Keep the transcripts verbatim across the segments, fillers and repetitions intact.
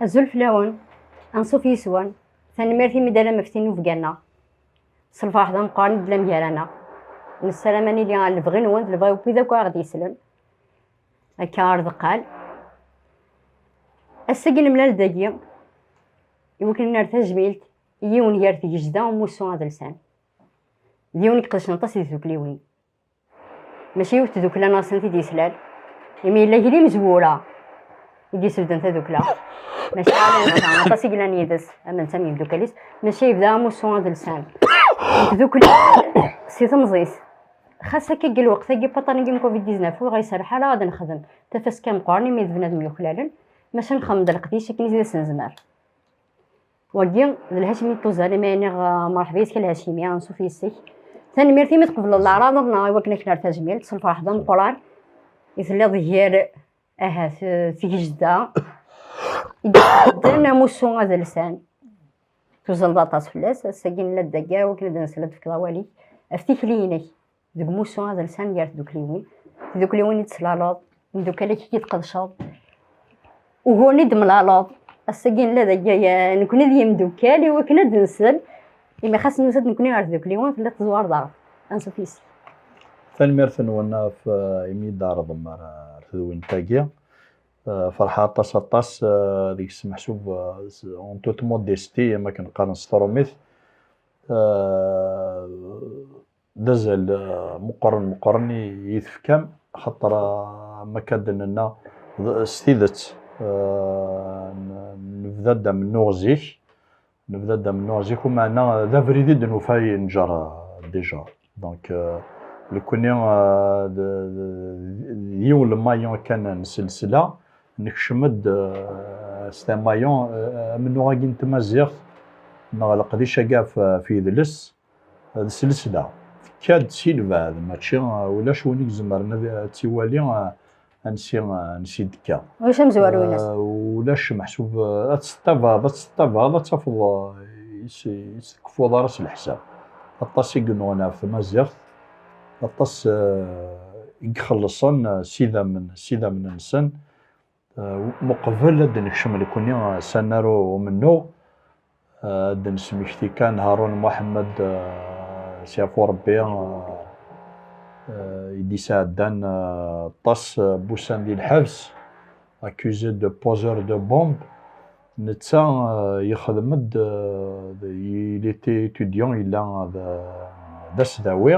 Azul fell-awen, anṣuf yis-wen, tanemmirt imi d-tellam ɣef tinubga-nneɣ. S lferḥ d ameqqran i d-tellam gar-aneɣ. Nessaram ad nili ɣer lebɣi-nwen, d lebɣi n wid akk aɣ-d-yeslen. Akka ar deqqal. Ass-agi nemlal dagi, iwakken ad nerr tajmilt i yiwen gar tgejda umussu adelsan. D yiwen i iqedcen aṭas di tdukliwin. Mačči yiwet tdukla neɣ snat i d-yeslal, imi yella gli imezwura i d-yesbedden tadukla. Mačči ala netta, aṭas i yellan yid-s, am netta am yimdukal-is, mačči yebda amussu adelsan. Tdukla si temẓi-s. Xas akka deg lweqt-agi, paṭan-agi n covid dix-neuf, ur ɣ-iserreḥ ara ad nexdem tafaska meqqren imi d bnadem yuklalen, maca nxemmem-d leqdic akken i d as-nezmer. Wagi d Lhacimi Tuzan, imi nniɣ, uh, merḥba yis-k a Lhacimi, anṣuf yis-k. Tanemmirt imi tqebleḍ leɛraḍ-nneɣ i wakken ad k-nerr tajmilt, s lferḥ d ameqqran i telliḍ gar, ahat, uh, tgejda i d-yesbedden amussu adelsan. Tuzleḍ aṭas fell-as, ass-agi nella-d dagi i wakken ad nsel ad d-tefkeḍ awal-ik ɣef tikli-inek. Deg umussu adelsan gar tdukliwin. Tdukliwin i d-teslaleḍ, imdukal-ik i d-tqedceḍ, uguren i d-temlaleḍ. Ass-agi nella dagi, ya, nekni d yimdukal i wakken ad nsel, imi xas nusa-d nekni ɣer tdukliwin, telliḍ tezwareḍ-aɣ. Anṣuf yis-k. Tanemmirt-nwen ɣef, eh, imi d-tɛerḍem ar, ar tedwint-agi. Eh, ferḥeɣ aṭas, aṭas, eh, deg-s meḥsub, eh, s-, en toute modestie, am akken qqaren s trumit. Eh, d azal, eh, meqqren, meqqren i, i tefkam, xaṭer, eh, am akka d-nenna, d-, s tidet, eh, n-, nebda-d amennuɣ zik, nebda-d amennuɣ zik, umeɛna d abrid i d-nufa yenǧer, eh, déjà. Donc, eh, nekni, eh, d, d, d yiwen le maillon kan n selsla, nekcem-d, eh, c'est un maillon, eh, amennuɣ-agi n tmaziɣt, neɣ leqdic-agi ɣef, ɣef yidles, d selsla. Tekka-d si lbeɛd, mačči, ulac win i izemren ad, ad tt-iwali, ansi, ansi d-tekka. Ulac amezwaru-ines. Eh, ulac meḥsub, eh, ad tettabaɛeḍ, ad tettabaɛeḍ, ad tafeḍ, eh, is-, is-, tekfuḍ ara s leḥsab. Aṭas i yennuɣen ɣef tmaziɣt, aṭas, eh, i ixellṣen, eh, s idammen, s idammen-nsen. Eh, meqbel ad d-nekcem nekni, eh, s annar umennuɣ, eh, ad d-nesmekti kan Haroun Mohamed, eh, s yeɛfu Rebbi, eh, eh, i d-yesɛeddan, eh, aṭas, eh, n wussan di lḥebs, accusé de poseur de bombe. Netta, eh, yexdem-d, eh, il était étudiant, yella d, d asdawi.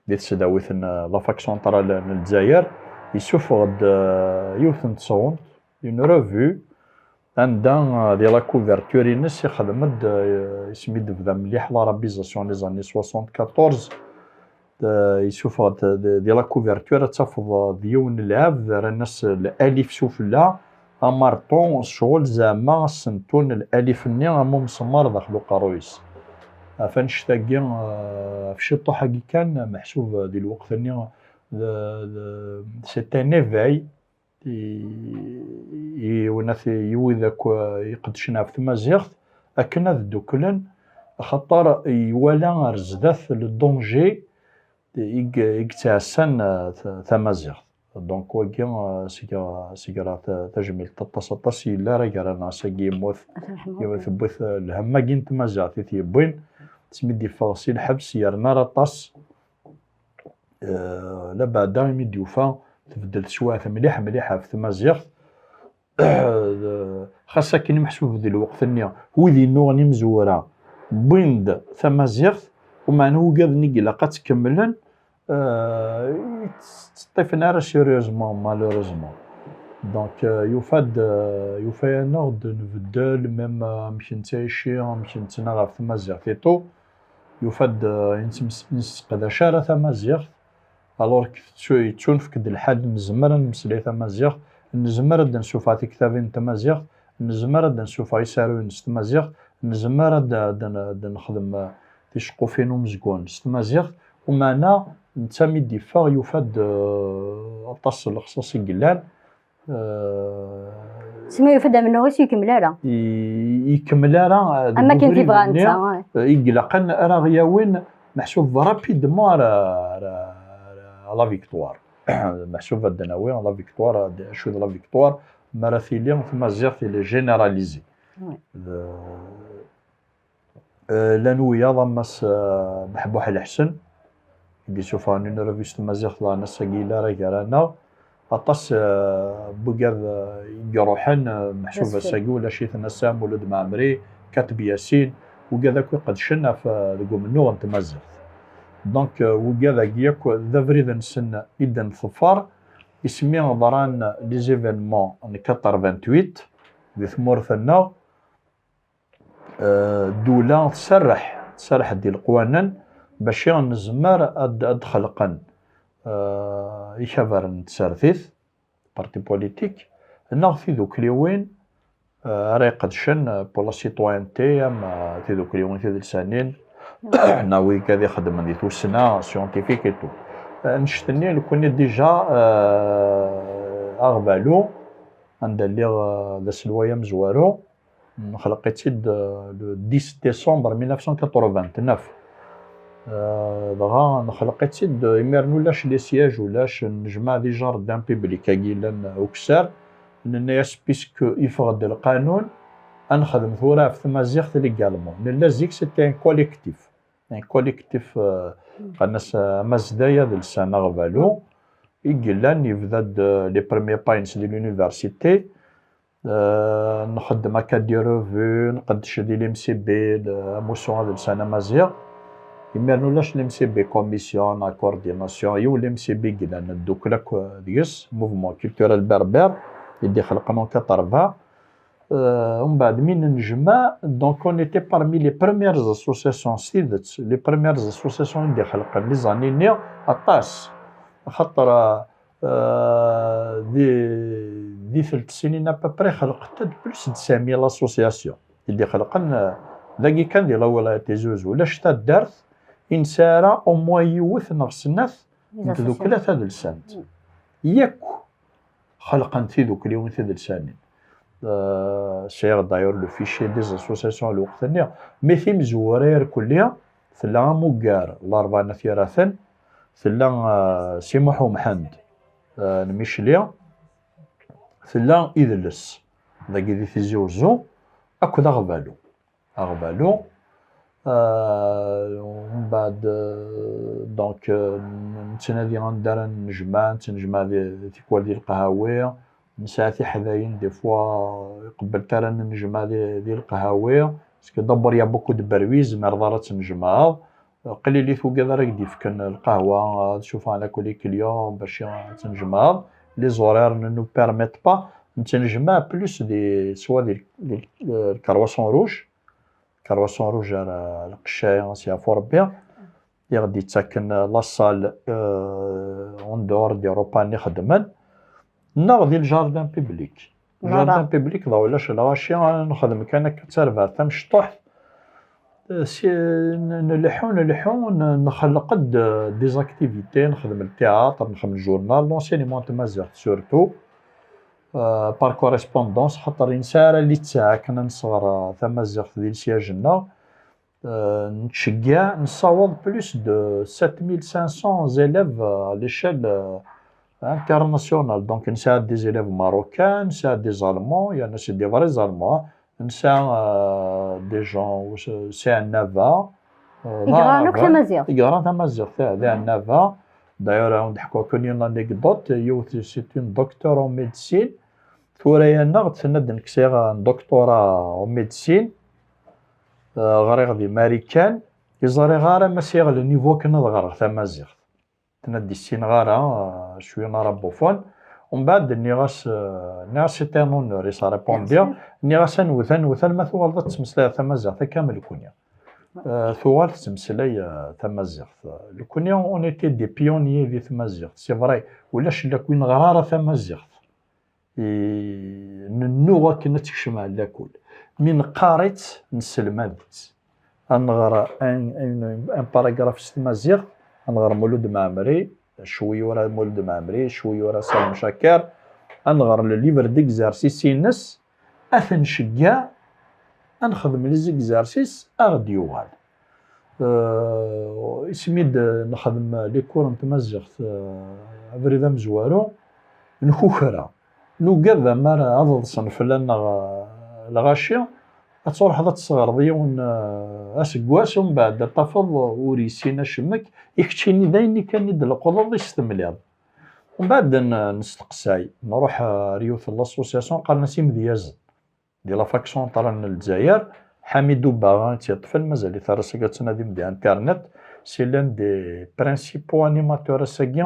Di tesdawit n la Fac Centrale n Lezzayer, yessufeɣ-d, eh, yiwet n tseɣunt, une revue, anda, eh, di la couverture-ines ixdem-d, eh, isem i d-tebda mliḥ l'arabisation les années soixante-quatorze, eh, yessufeɣ-d di, di la couverture ad tafeḍ, eh, d yiwen n lɛebd, rran-as l'alif sufella, amarṭu, ccɣel zeɛma asentu n l'alif-nni am umesmar daxel uqerruy-is. Ɣef annect-agi, eh, ɣef ciṭuḥ-agi kan, meḥsub di lweqt-nni, d, d, c'est un éveil i, i, i, i wid akk, eh, iqeddcen ɣef tmaziɣt, akken ad dduklen, axaṭer iwala ar zdat le danger i, i yettɛassan, eh, ta-, tamaziɣt. Donc, wagi, eh, seg, seg-, ta-, tajmilt aṭas, aṭas yella ara gar-aneɣ, ass-agi yemmut, yemmut, tewwet, eh, lhemm-agi n tmaziɣt i t-yewwin, asmi d-yeffeɣ si lḥebs, yerna ar aṭas, eh, labeɛda imi d-yufa tbeddel teswiɛt mliḥ, mliḥ ɣef tmaziɣt. Xas akken meḥsub di lweqt-nni, wid yennuɣen imezwura wwin-d tamaziɣt, umeɛna ugaden i ilaq ad tt-kemmlen, eh, ur tt-ṭṭifen ara sérieusement, malheureusement. Donc, eh, yufa-d, eh, yufa-yaneɣ-d nbeddel, même, eh, amek nettɛici, amek nettnaɣ ɣef tmaziɣt et tout. Yufa-d, eh, ur nettmes-, ur nesseqdac ara tamaziɣt, alors que tettu-, yettunefk-d lḥal nezmer ad nemmeslay tamaziɣt, nezmer ad d-nsufeɣ tiktabin n tmaziɣt, nezmer ad d-nsufeɣ isaruyen s tmaziɣt, nezmer ad d-, ad d-, ad d-nexdem, eh, ticeqqufin umezgun s tmaziɣt, umeɛna netta mi d-yeffeɣ yufa-d, eh, aṭas n lexṣaṣ i yellan. Eh, smi yufa-d amennuɣ-is ur ikemmel ara. I-, ikemmel ara, eh, deg am akken tibɣa ubrid-nni, netta, eh, i ilaqen ara ɣ-yawin, meḥsub rapidement ara, ara, ara la victoire. Meḥsub ad d-nawi la victoire, ad, acu d la victoire, mi ara tili tmaziɣt il est généralisée. Llan wiyaḍ am Mass Beḥbuḥ Leḥsen, i d-isuffɣen une revue s tmaziɣt daɣen ass-agi yella ara gar-aneɣ. Aṭas n wigad i iruḥen, meḥsub ass-agi ulac-iten, ass-a Mulud Mɛemmri, Kateb Yasin, wigad akk iqedcen ɣef, deg umennuɣ n tmaziɣt. Donc wigad-agi akk d abrid-nsen i d-nḍeffer. Asmi ḍran les événements n quatre-vingt-huit di tmurt-nneɣ, ddula tserreḥ, tserreḥ-d i leqwanen bac i nezmer ad, ad d-xelqen ikabar n tsertit, parti politique, neɣ tidukliwin ara iqedcen pour la citoyenneté, am tidukliwin tidelsanin, neɣ wid ad ixeddmen di tussna scientifique et tout. Annect-nni nekkni déjà, Aɣbalu, anda lliɣ d aselway amezwaru, nexleq-itt-id le dix décembre mille neuf cent quatre-vingt-neuf. Dɣa nexleq-itt-id, imiren ulac les sièges, ulac, nejmaɛ di jardin public-agi yellan ukessar, nenna-yas puisque yeffeɣ-d lqanun, ad nexdem tura ɣef tmaziɣt légalement. Nella zik c'était un collectif, un collectif, qqaren-as Amazday Adelsan Aɣbalu, i yellan yebda-d les premiers pas-ines di l'université. Nxeddem akka des revues, nqeddec di l'M C B, amussu adelsan amaziɣ. Imiren ulac l'M C B, commission, la coordination, yiwen l'M C B i yellan, neddukel akk deg-s, Mouvement Culturel Berbère, i d-ixelqen en quatre-vingts. Umbeɛd mi nennejmaɛ, donc on était parmi les premières associations, s tidet, les premières associations i d-ixelqen les années-nni, aṭas. Axaṭer, di, di telt snin à peu près xelqent-d plus de cinq mille associations i d-ixelqen, dagi kan di la wilaya Tizi Uzzu. Ulac taddart i nesɛi ara au moins yiwet neɣ snat n tdukla tadelsant. Yakk xelqent tidukliwin tidelsanin. Sɛiɣ d'ailleurs le fichier des associations lweqt-nni. Mi timezwura irkelli, tella amuggar Larebɛa n At Yiraten, tella Si Muḥ Umḥend n Micli, tella Idles dagi di Tizi Uzzu, akked Aɣbalu. Aɣbalu. Mbeɛd, donc, nettnadi anda ara nennejmaɛ, nettnejmaɛ di, tikwal di Leqhawi, nesɛa tiḥdayin, des fois, iqebbel-t ara nennejmaɛ di, di Leqhawi, parce que d'abord il y a beaucoup de bruit, tzemreḍ ara tennejmaɛeḍ. Qlil i tugad ara k-d-yefken lqahwa, ad suffɣen akk les clients bac ad tennejmaɛeḍ. Les horaires ne nous permettent pas. Nettnejmaɛ plus di, soit di, di, le Croissant Rouge, Croissant Rouge ar lqecc-a, si ɛfu Rebbi, i ɣ-d-yettaken la salle en dehors des repas-nni xeddmen, neɣ di le jardin public. Le jardin public, dɣa ulac lɣaci, nexdem kan akka d tarbaɛt tamecṭuḥt. Si, n-, nleḥḥu, nleḥḥu, n-, nxelleq-d des activités, nexdem le théâtre, nexdem le journal, l'enseignement n tmaziɣt surtout, par correspondance, xaṭer i nesɛa ara littseɛ akken ad nesɣer tamaziɣt di le siège-nneɣ. Nettceggiɛ, nessaweḍ plus de sept mille cinq cents élèves à l'échelle internationale. Donc, nesɛa des élèves marocains, nesɛa des Allemands, yerna c'est des vrais Allemands. Nesɛa des gens, c'est un Nava. I yeɣran akk tamaziɣt. I yeɣran tamaziɣt, d Nava. D'ailleurs, ad wen-d-ḥkuɣ kan une anecdote, yiwet, c'est une docteure en médecine. Tura-yaneɣ-d, tenna-d, nekk sɛiɣ un doctorat en médecine, ɣriɣ di Marikan, ur ẓriɣ ara ma sɛiɣ le niveau akken ad ɣreɣ tamaziɣt. Tenna-d, ur ssineɣ ara, je suis un arabophone. Umbeɛd nniɣ-as, nniɣ-as c'est un honneur, i s-répondre. Nniɣ-as, anwet, anwet, alma tuɣaleḍ ad tettmeslayeḍ tamaziɣt akka am nekni. Tuɣal tettmeslay tamaziɣt. Nekni, on était des pionniers di tmaziɣt. C'est vrai, ulac llak ur neɣri ara tamaziɣt. Nennuɣ akken ad tekcem ar lakul. Mi neqqar-itt, nesselmad-itt. Ad nɣer un, un, un paragraphe s tmaziɣt, ad nɣer Mulud Mɛemmri, cwi yura Mulud Mɛemmri, cwi yura Salem Caker, ad nɣer le livre d'exercice-ines, ad t-nceggeɛ ad nexdem les exercices, ad ɣ-d-yuɣal. Asmi d-nexdem les cours n tmaziɣt, abrid amezwaru, nkukra. nugad amar ad ḍsen fell-aneɣ, eh, lɣaci, ad truḥeḍ ad tesɣerḍ yiwen, eh, aseggas, umbeɛd ad tafeḍ ur yessin acemmek, i keččini d ayen kan i d-leqḍeḍ i s-temliḍ. Umbeɛd n-, nesteqsay, nruḥ, eh, ar yiwet n l'association qqaren-as Imedyazen. Di la Fac Centrale n Lezzayer, Ḥamidu Baɣa i tt-yeṭṭfen, mazal-it ar ass-agi ad ttnadim di internet, c'est l'un des principaux animateurs ass-agi,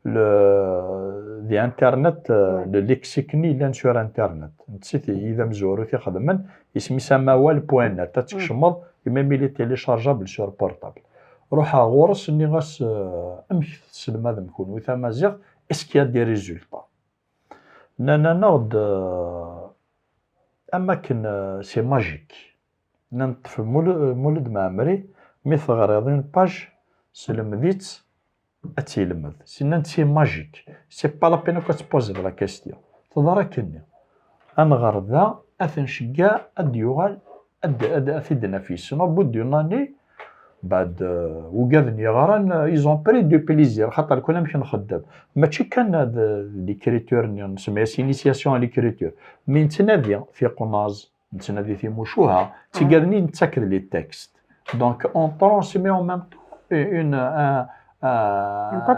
le, di internet, euh, le lexique-nni yellan sur internet. Netta i d amezwaru i t-ixedmen, isem-is amawal point net, ad tkecmeḍ, et même il est téléchargeable sur portable. Ruḥeɣ ɣur-s, nniɣ-as, euh, amek tesselmadem kunwi tamaziɣt, est-ce qu'il y a des résultats? Nnan-aneɣ-d, euh, am akken, euh, c'est magique. Nnan-d ṭṭef Mulud, Mulud Mɛemmri, mi teɣriḍ une page, selmed-itt, ad tt-yelmed. Nnan-d c'est magique. C'est pas la peine akk ad tpozeḍ la question. Teḍra akkenni. Ad nɣer da, ad t-nceggeɛ, ad d-yuɣal, ad, ad, ad t-id-naf yessen. Au bout d'une année, Baɛd, euh, ugaden yeɣran, euh, ils ont pris du plaisir, xaṭer kun amek nxeddem. Mačči kan d, d l'écriture-nni, nsemma-yas initiation à l'écriture. Mi nettnadi tiqnaẓ, nettnadi timucuha, d tigaden i nettak d les textes. Donc, on transmet en même temps une, un, un,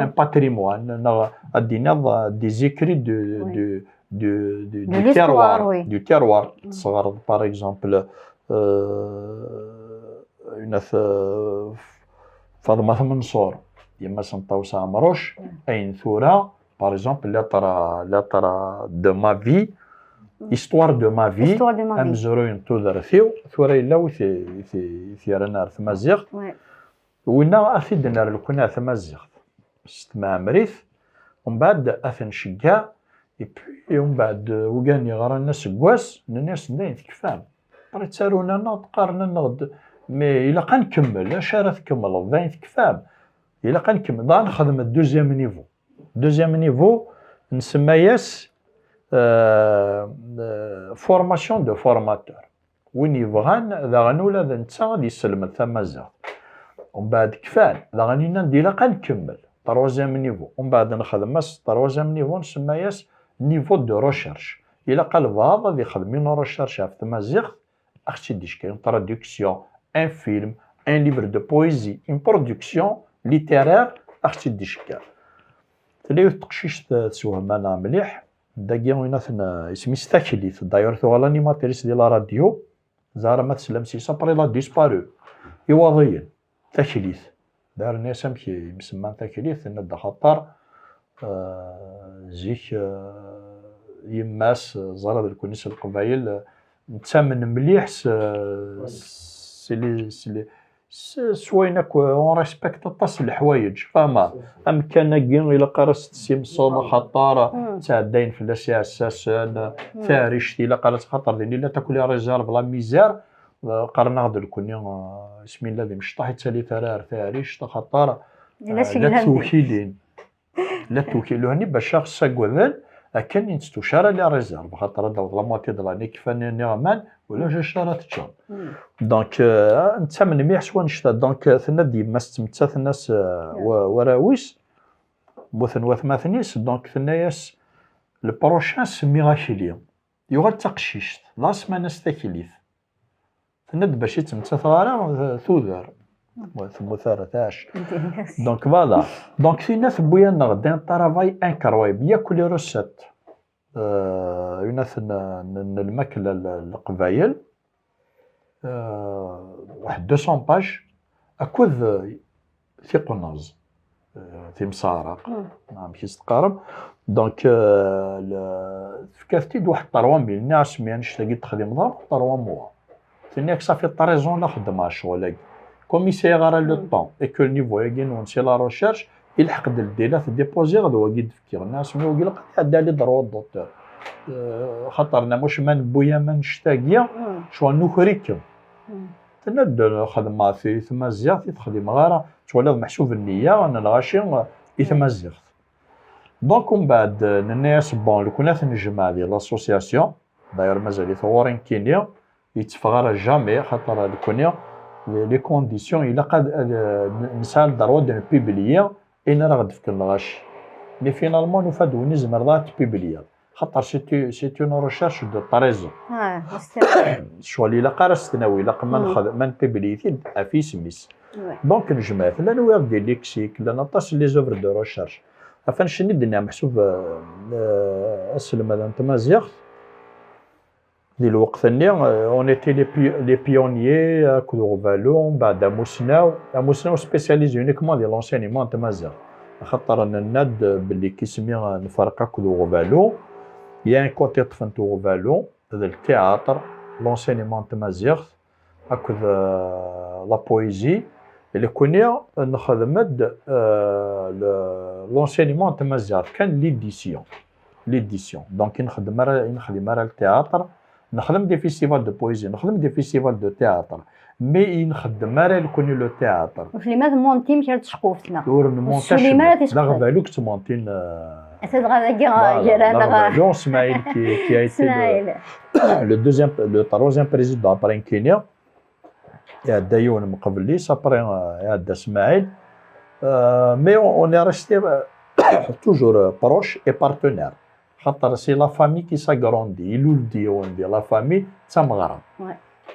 un patrimoine, neɣ ad d-tiniḍ, euh, des écrits de, de, de, de, du terroir, du terroir. Tesɣereḍ, par exemple, euh, une, euh, Faḍma Tmenṣur, yemma-s n Ṭawes Ɛemruc, ayen tura, par exemple, lettre, lettre de ma vie, histoire de ma vie, amezruy n tudert-iw, tura yella wi t-, t-, t-yerran ar tmaziɣt. Winna ad t-id-nerr lkun ar tmaziɣt s tmeɛmrit, umbeɛd ad t-nceggeɛ, et puis umbeɛd, euh, ugaden yeɣran aseggas, nenna-yasen dayen tekfam. Après ttarun-aneɣ-d, qqaren-aneɣ-d, mais ilaq ad nkemmel, acu ara tkemmleḍ, dayen tekfam. Ilaq ad nkemmel, dɣa nexdem deuxième niveau. Deuxième niveau, nsemma-yas, euh, euh, formation de formateur. Win yebɣan daɣen ula d netta ad yesselmed tamaziɣt. Umbeɛd kfan, daɣen yenna-d ilaq ad nkemmel, troisième niveau. Umbeɛd nexdem-as troisième niveau, nsemma-yas niveau de recherche. Ilaq albaɛḍ ad ixdem une recherche ɣef tmaziɣt, ad ɣ-tt-id-icka, une traduction, un film, un livre de poésie, une production littéraire, ad ɣ-tt-id-icka. Tella yiwet teqcict, eh, teswehma-neɣ mliḥ. Dagi, win aten, eh, isem-is Taklit. D'ailleurs, tuɣal animatrice di la radio. Ẓer ma teslam s-is, après la disparu. Iwaḍiyen. Taklit. Daren-as amek i msemman Taklit, tenna-d axaṭer, eh, zik, eh, yemma-s, eh, ẓer ad lkun s Leqbayel, eh, nettamen mliḥ s, s, s, s wayen akk, on respecte aṭas n leḥwayeǧ, fahmeḍ? Amkan-agi ilaq ara s-tessimseḍ, axaṭer ttɛeddayen fell-as iɛessasen, taɛrict ilaq ara tt-, xaṭer din ilaq akk les réserves, la misère, eh, qqaren-aɣ-d lkunni, eh, isem-illa d imecṭaḥ, ittali tara ar taɛrict, axaṭer, eh, llant tewkilin. La tuki luhni bac aɣ-ssagaden akken i netttuc ara les réserves, xaṭer ad d-taweḍ la moitié de l'année kfan niɣman, ulac acu ara teččeḍ. Donc, euh, nettamen mliḥ s wannect-a. Donc, euh, tenna-d yemma-s d tmettat-nnes, euh, wa-, warraw-is, mmuten watmaten-is, donc tenna-yas, le prochain semmiɣ akli. Yuɣal d taqcict, d asman-as Taklit. Tenna-d bac i ttmettateɣ ara, tuder. Temmut ara tɛac. Donc voilà. Donc tinna tewwi-aneɣ-d un travail incroyable. Yakk les recettes, euh, une n, n, n lmakla n, n Leqbayel, euh, waḥed deux cents pages, akked, euh, tiqnaẓ, euh, timsaraq, amek i s-teqqarem. Donc, euh, le, tefka-t-id waḥed trois mille, nniɣ-as mi annect-agi d-texdimeḍ ara trois mois. Tenna-k ça fait treize ans la xeddmeɣ ccɣel-agi. Comme i sɛiɣ ara le temps, et que le niveau-agi-nwen c'est la recherche, ilḥeq-d ldilat déposer d wagi d-fkiɣ. Nniɣ-as mi wagi ilaq ad iɛeddi les droits d'auteur. Euh, xaṭer nna muc ma newwi-am annect-agi, ccɣel nuker-ikem. Tenna-d xedmeɣ-t i tmaziɣt i texdimeɣ ara, twalaḍ meḥsub nniya n lɣaci i tmaziɣt. Donc umbeɛd nenna-yas bon, lukan ad t-nejmeɛ di l'association, d'ailleurs mazal-it ɣur-i nekkini, yetteffeɣ ara jamais, xaṭer nekkni les conditions ilaq ad, ad nesɛa le droit de publier ayen ara ɣ-d-fken lɣaci. Mais finalement nufa-d win izemreḍ ad t-publiyeḍ. Xaṭer c'est une recherche de trésor. Ah, ccɣel ilaq ara s-tnawi, ilaq ma nexdem, ma npibli-t-id ɣef yisem-is. Donc nejmeɛ-t, llan wiɣ-d des lexiques, llan aṭas n les œuvres de recherche. Ɣef annect-nni d-nniɣ meḥsub aselmad n tmaziɣt di lweqt-nni, on était les pionniers akked uɣbalu, mbeɛd amusnaw. Amusnaw spécialisé uniquement di l'enseignement n tmaziɣt, axaṭer nenna-d belli kismi nferq akked uɣbalu, il y a un côté ṭṭfen-t uɣbalu d le théâtre, l'enseignement n tmaziɣt akked la poésie. Nekkni nexdem-d l'enseignement n tmaziɣt kan, l'édition. L'édition. Donc i nexdem ara, i nexdim ara le théâtre, nexdem des festivals de poésie, nexdem des festivals de théâtre, mais i nexdem ara nekkni le théâtre. Ur tellim ara tmontim kra n tceqquft, neɣ? Ur nmonti acemma. D aɣbalu i yettmontin. Ata dɣa dagi gar-aneɣ. Smaïl qui a été le deuxième, le troisième président après nekkini. Iɛedda yiwen mqebl-is, après iɛedda Smaɛil. Mais on est resté toujours proche et partenaire. Xaṭer c'est la famille qui s'agrandit, ilul-d yiwen di la famille d tameɣra.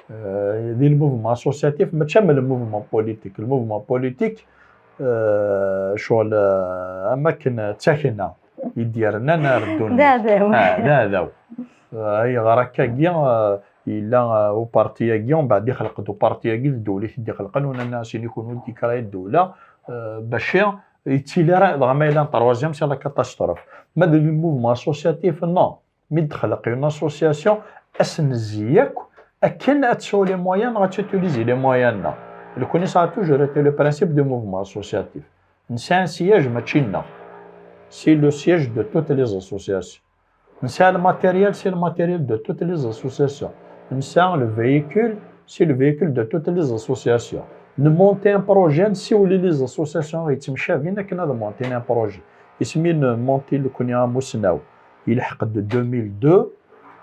Di le mouvement associatif, mačči am le mouvement politique. Le mouvement politique, ccɣel am akken d takna i d-yernan ar ddunit. D aɛdaw. D aɛdaw. Ayɣer akkagi? Yella uparti-agi, mbeɛd ixleq-d uparti-agi, d ddewla i t-id-ixelqen, u nnan-as ini kunwi d-ikra i ddewla, bac yettili ara, dɣa ma yella troisième c'est la catastrophe. Ma d le mouvement associatif, non. Mi d-texleq une association, ad s-nezzi akk akken ad tesɛu les moyens neɣ ad tutiliser les moyens-nneɣ. Nekkni ça a toujours été le principe du mouvement associatif. Nesɛa un siège mačči nneɣ. C'est le siège de toutes les associations. Nesɛa le matériel, c'est le matériel de toutes les associations. Nesɛa le véhicule, c'est le véhicule de toutes les associations. Nmonti un projet, nsiwel i les associations yettemcabin akken ad montin un projet. Isem-in nmonti nekkni amusnaw, yelḥeq-d deux mille deux,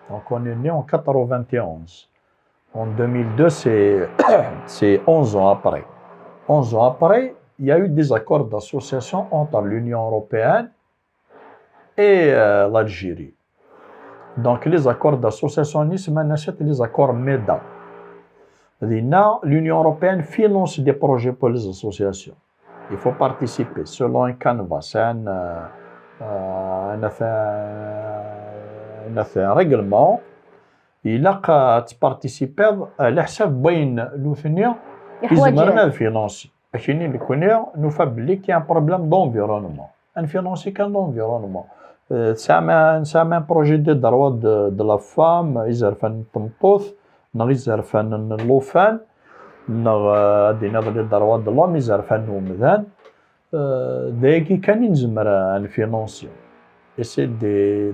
donc on est né en quatre-vingt-onze. En deux mille deux, c'est, c'est onze ans après. Onze ans après, il y a eu des accords d'association entre l'Union européenne et l'Algérie. Donc les accords d'association, nnan-as les accords MEDA. Dinna, l'Union européenne finance des projets pour les associations. Il faut participer selon un canevas, un, un, un règlement. Ilaq ad tparticipiḍ ɛla ḥsab n wayen nutni izemren ad financer. Akini nekkni nufa belli qu'il y a un problème d'environnement. Ad nfinansi kan l'environnement. Tesɛam, nesɛa un projet de droit de, de la femme, izerfan n tmeṭṭut, neɣ izerfan n llufan, neɣ ad d-iniḍ les droits de l'homme, izerfan n umdan. D ayagi kan i nezmer ad nfinansi.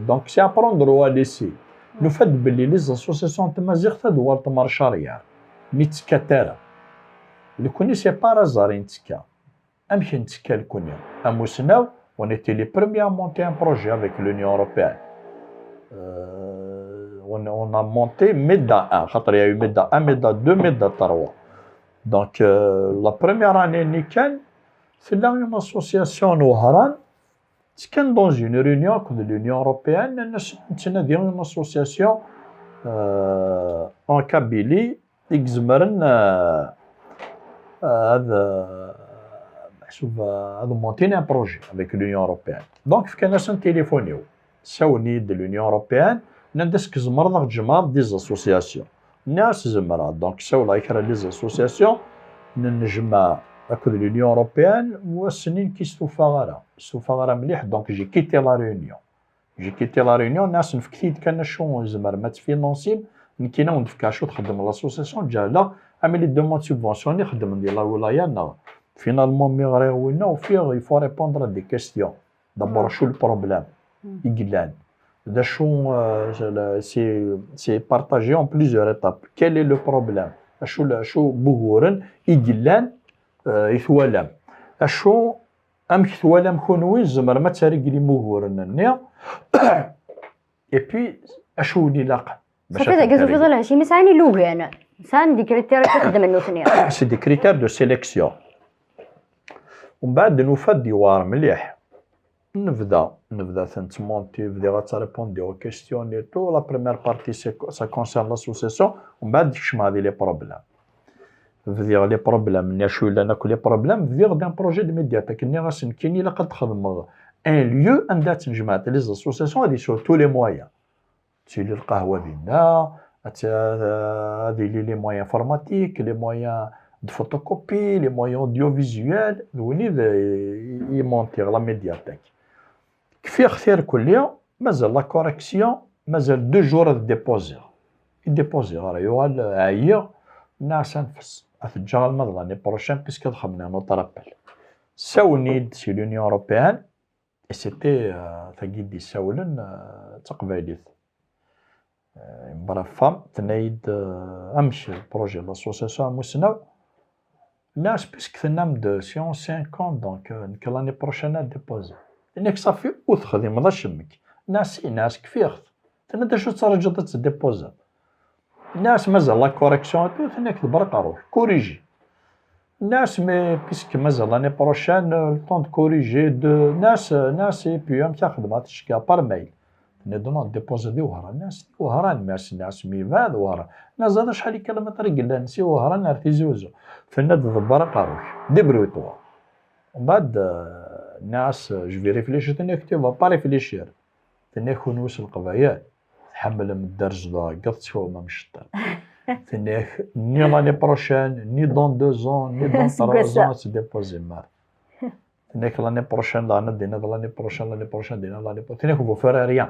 Donc c'est à prendre ou à laisser. Nufa-d belli les associations n tmaziɣt ad uɣalent en arrière. Mi ttekkat ara. Nekkni c'est par hasard i nettekka. Amek i nettekka nekkni? Amusnaw, on était les premiers à monter un projet avec l'Union européenne. On, on a monté MEDA un, xaṭer il y a eu MEDA un, MEDA deux, MEDA trois. Donc la première année-nni kan, tella une association n Wehran, ttekkan dans une réunion akked l'Union européenne, nnan-as nettnadi une association en Kabylie i izemren ad, meḥsub, ad montin un projet avec l'Union européenne. Donc fkan-asen téléphone-iw. Sawlen-iyi-d l'Union européenne, nnan-d est-ce que tzemreḍ ad ɣ-tjemɛeḍ des associations? Nniɣ-as zemreɣ. Donc sawleɣ i kra n les associations, nennejmaɛ akked l'Union européenne, u ass-nni nekk ur stufaɣ ara. Ur stufaɣ ara mliḥ, donc j'ai quitté la réunion. J'ai quitté la réunion, nniɣ-asen fket-iyi-d kan acu tzemrem ad tfinansim, nekkini ad wen-d-fkeɣ acu txeddem l'association, ǧǧehleɣ, am les demandes subventions i xeddmen di la wilaya-nneɣ. Finalement mi ɣriɣ winna, ufiɣ il faut répondre à des questions. D'abord, acu le problème i yellan? D acu, c'est partagé en plusieurs étapes. Quel est le problème? Acu, acu n wuguren i yellan, i twalam? Acu, amek twalam kunwi tzemrem ad tréglim uguren-nni? Et puis, acu wen-ilaqen? Safi, dagi tufiḍ lhecim, sɛan ilugan, sɛan des critères i xeddmen nutni. C'est des critères de sélection. Umbeɛd nufa-d yewɛer mliḥ. Nebda, nebda tent-monter, bdiɣ ad ttrépondiɣ aux questions et tout. La première partie, c'est, ça concerne l'association. Mbeɛd kecmeɣ di les problèmes. Bdiɣ les problèmes, nni acu yellan akk les problèmes, bdiɣ d'un projet de médiathèque. Nniɣ-asen, nekkini ilaq ad xedmeɣ un lieu anda ad tnejmaɛent les associations, ad yesɛu tous les moyens. Tili lqahwa dinna, ad t-, ad yili les moyens informatiques, les moyens de photocopie, les moyens audiovisuels, d win i d, i, i montiɣ la médiathèque. Kfiɣ-t irkelli, mazal la correction, mazal deux jours ad déposiɣ. I déposiɣ ara yuɣal ɛyiɣ, nniɣ-as ad nfes, ad t-ǧǧeɣ alma d l'année prochaine, puisque ad xedmen un autre appel. Ssawlen-iyi-d si l'Union européenne, et c'était, euh, tagi d-issawlen, euh, d taqbaylit. Euh, une brave femme, tenna-yi-d, euh, amek le projet de l'association amussnaw? Nniɣ-as, puisque tennam-d si en cinq ans, donc, euh, nekk l'année prochaine ad déposer. Tenna-k, safi, ur texdimeḍ acemmek. Nniɣ-as, i, nniɣ-as, kfiɣ-t. Tenna-d, acu tettṛaǧuḍ ad tdéposeḍ? Nniɣ-as, mazal la correction et tout, tenna-k, tebreq ṛuḥ, corriger. Nniɣ-as, mais puisque mazal l'année prochaine, euh, le temps de corriger, de, nniɣ-as, euh, nniɣ-as, et puis amek ara xedmeɣ, ad t-ceggɛeɣ par mail? Tenna-d, non, déposer di Wehran. Nniɣ-as, di Wehran, mais nniɣ-as, mi yebɛed Wehran. Nniɣ-as, acḥal n kilomètres i yellan si Wehran ar Tizi Uzzu? Tenna-d, ḍebber aqerru-k, débrouille-toi. Mbeɛd, euh, nniɣ-as, je vais réfléchir. Tenna-k, tu vas pas réfléchir. Tenna-k, kunwi s Leqbayel tḥemmlem dderz d uɛeggeḍ, tettfawem am cettan. Tenna-k, ni l'année prochaine, ni dans deux ans, ni dans trois ans, ad tdéposem ara. Tenna-k, l'année prochaine, daɣen ad d-tiniḍ l'année prochaine, l'année prochaine, ad d-tiniḍ l'année prochaine. Tenna-k, vous ferez rien.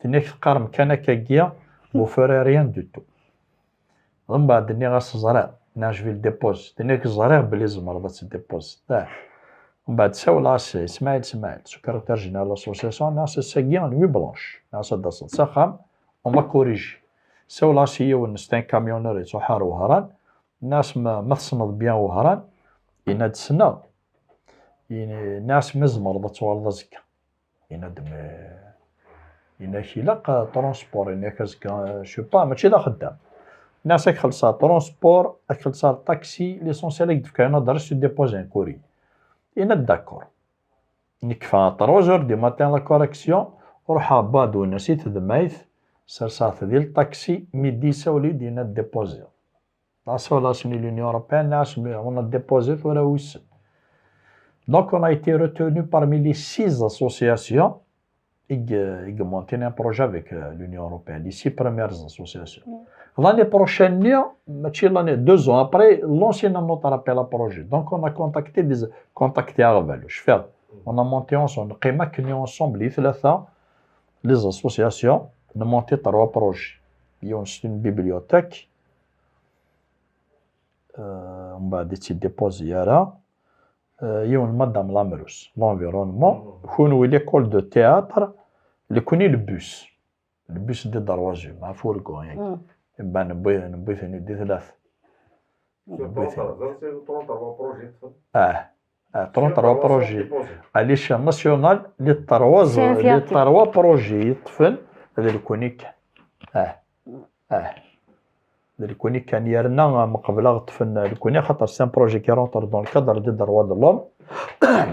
Tenna-k, teqqarem kan akkagi, vous ferez rien du tout. Mbeɛd nniɣ-as, ẓriɣ, nniɣ, je vais le déposer. Tenna-k, ẓriɣ belli tzemreḍ ad t-déposeḍ. Ah. Mbeɛd sawleɣ-as, Smaɛil, Smaɛil, secrétaire général de l'association, nniɣ-as, ass-agi, nuit blanche. Nniɣ-as, ad d-taseḍ s axxam, on va corriger. Sawleɣ-as i yiwen, c'est un camionneur, yettruḥ ar Wehran. Nniɣ-as, ma, ma tessneḍ bien Wehran? Yenna-d, ssneɣ. Yenna-as, ma tzemreḍ ad tuɣaleḍ azekka. Yenna-d, mais, yenna-k, ilaq, euh, transport, yenna-k, azekka, euh, je sais pas, mačči d axeddam. Nniɣ-as, ad k-xellṣeɣ transport, ad k-xellṣeɣ taxi, l'essentiel ad k-d-fkeɣ une adresse, tu déposes un courrier. Yenna-d, d'accord. Nekfa à trois heures du matin la correction, ruḥeɣ Baduna si tedmayt, serseɣ-t di lṭaksi, midi isawel-iyi-d, yenna-d, déposiɣ. Ɣas walaɣ-asen i l'Union européenne, nniɣ-as, on a déposé, tura wissen. Donc, on a été retenu parmi les six associations i, i montin un projet avec, euh, l'Union européenne, les six premières associations. Mm. L'année prochaine, mačči l'année, deux ans après, lancé un autre appel à projet. Donc, on a contacté des, contacté aɣbalu, cfiɣ. On a monté ensemble, neqqim akken ensemble, i tlata, les associations, on a monté trois projets. Yiwen, c'est une bibliothèque, euh, mbeɛd i tt-id-déposer ara. Euh, yiwen, Madame Lamrus, l'environnement. Mhm. Kunwi, l'école de théâtre, nekkni le bus. Le bus des Darwazem, un fourgon, yagi. Mm. Ben, newwi, newwi-ten-id di tlata. Newwi-ten-id. Ah, ah, trente-trois projets. À l'échelle nationale, les trois, les trois projets yeṭṭfen, d nekkni kan. Ah, ah. D nekkni kan, yerna, ah, meqbel ad ṭṭfen nekkni, xaṭer c'est un projet qui rentre dans le cadre des droits de l'homme.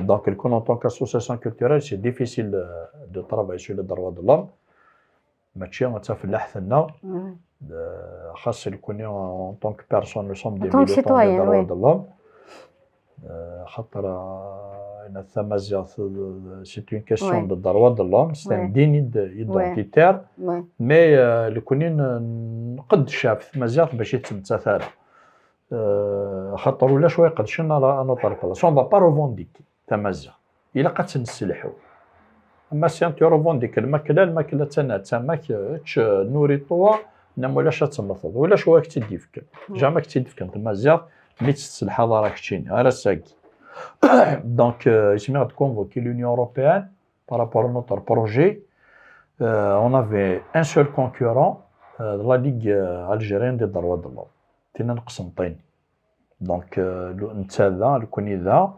Donc, nekkni, en tant qu'association culturelle, c'est difficile, euh, de travailler sur les droits de l'homme. Mačči d tafellaḥt-nneɣ. Mm. Euh, xas nekkni, en tant que personne, nous sommes des militants des droits de l'homme. Euh, xaṭer, euh, tamaziɣt, euh, c'est une question de droit de l'homme, c'est un déni identitaire. Mais, euh, nekkni n-, nqeddec ɣef tmaziɣt bac i tettmettat ara. Euh, xaṭer ulac wa iqedcen à notre place. On va pas revendiquer tamaziɣt. Ilaq ad tt-nesselḥu. Ama si tu revendiques lmakla, lmakla d tana d tama-k, ečč, nourris-toi, nna ma ulac ad temmteḍ. Ulac wa ak-tt-id-yefken. Jamais ak-tt-id-fken tmaziɣt, mi tt-tesselḥaḍ ara keččini, ar ass-agi. Donc, euh, isem-iɣ ad convoquer l'Union européenne par rapport à notre projet. Euh, on avait un seul concurrent, euh, la Ligue, euh, algérienne des droits de l'homme. Tin n Qsenṭin. Donc, euh, netta da, nekkni da,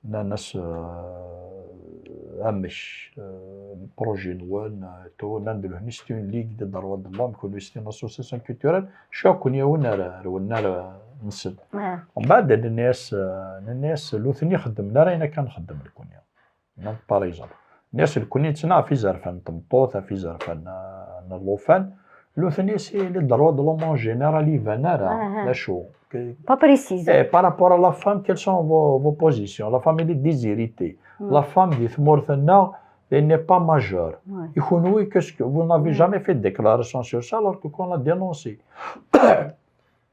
nnan-as, euh, amek, euh, projet-nwen, euh, tout, nnan-d, c'est une ligue des droits de l'homme, kunwi c'est une association culturelle, acu ad ken-yawin ar, ar wennar, euh, nsen. Mbeɛd, nenna-as, euh, nenna-as, nutni xeddmen ara ayen akka nxeddem nekkni. Donc, par exemple, Nniɣ-as nekkni nettnaɣ ɣef izerfan n tmeṭṭut, ɣef izerfan, euh, n llufan. Nutni, c'est les droits de l'homme en général, iban ara d acu. Pas précisé. Eh, par rapport à la femme, quelles sont vos, vos positions? La femme, elle est déshéritée. La femme, di tmurt-nneɣ, elle n'est pas majeure. Et kunwi, qu'est-ce que vous n'avez jamais fait de déclaration sur ça alors que qu'on l'a dénoncé?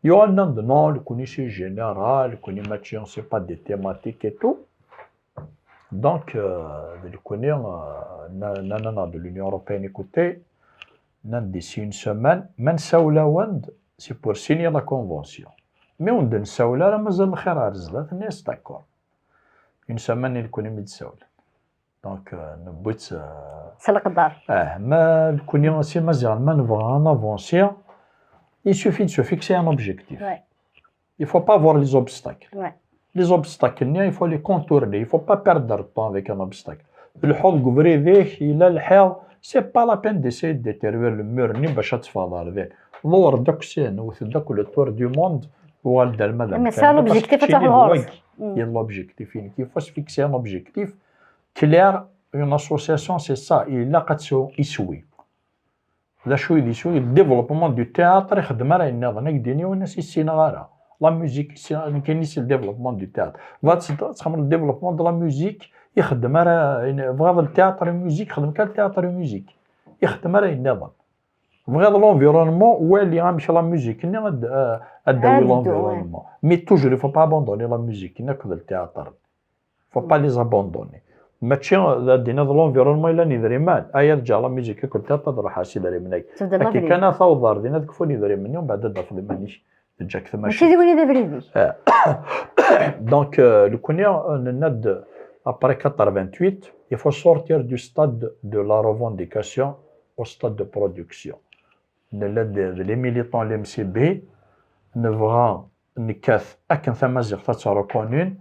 Yuɣal nnan-d non, nekkni c'est général, nekkni mačči, c'est pas des thématiques et tout. Donc, euh, d nekkni, euh, nnan-aneɣ-d l'Union européenne, écoutez, nnan-d d'ici une semaine, ma nsawel-awen-d, c'est pour signer la convention. Mais ur d-nsawel ara, mazal lxir ar zdat, nnan-as d'accord. Une semaine i nekkni mi d-sawlen. Donc, euh, newwi-tt, euh, s leqder. Ah, ma nekkni s Imaziɣen, ma nebɣa ad navancer, il suffit de se fixer un objectif. Il faut pas voir les obstacles. Les obstacles-nni, il faut les contourner. Il faut pas perdre de temps avec un obstacle. Tleḥḥuḍ deg ubrid-ik, yella lḥiḍ, c'est pas la peine d'essayer de détruire le mur-nni bac ad teffɣeḍ ɣer din. Ḍewwer-d akk syin, wwet-d akk le tour du monde, uɣal-d alma d amkan. Mais ça, l'objectif, ad truḥeḍ ɣur-s. Il y a l'objectif, il faut se fixer un objectif clair. Une association, c'est ça, ilaq ad tesɛu iswi. D acu i d iswi? Le développement du théâtre, ixeddem ara yenniḍen, ad k-d-yini yiwen ass ur ssineɣ ara. La musique, nekkini c'est le développement du théâtre. Bɣiɣ ad txedmeḍ le développement de la musique, ixeddem ara, bɣiɣ le théâtre et musique, xdem kan le théâtre et musique. Ixeddem ara yenniḍen. Bɣiɣ l'environnement, wali amek la musique-nni ad, ad d-tawi l'environnement. Mais toujours, il faut pas abandonner la musique-nni akked le théâtre. Faut pas les abandonner. Mačči ad d-tiniḍ l'environnement yellan idrimen, ay ad ǧǧeɣ la musique akked le théâtre ad ruḥeɣ s idrimen-agi. Akken kan ad taweḍ ɣer din ad kfun idrimen-nni, umbeɛd ad d-tafeḍ iman-ik teǧǧa-k tmacint. Mačči d win i d abrid-ik. Donc, euh, nekkni, euh, nenna-d, après quatre-vingt-huit, il faut sortir du stade de la revendication au stade de production. Nella d, d les militants n l'M C B, nebɣa nekkat akken tamaziɣt ad tt-reconnun,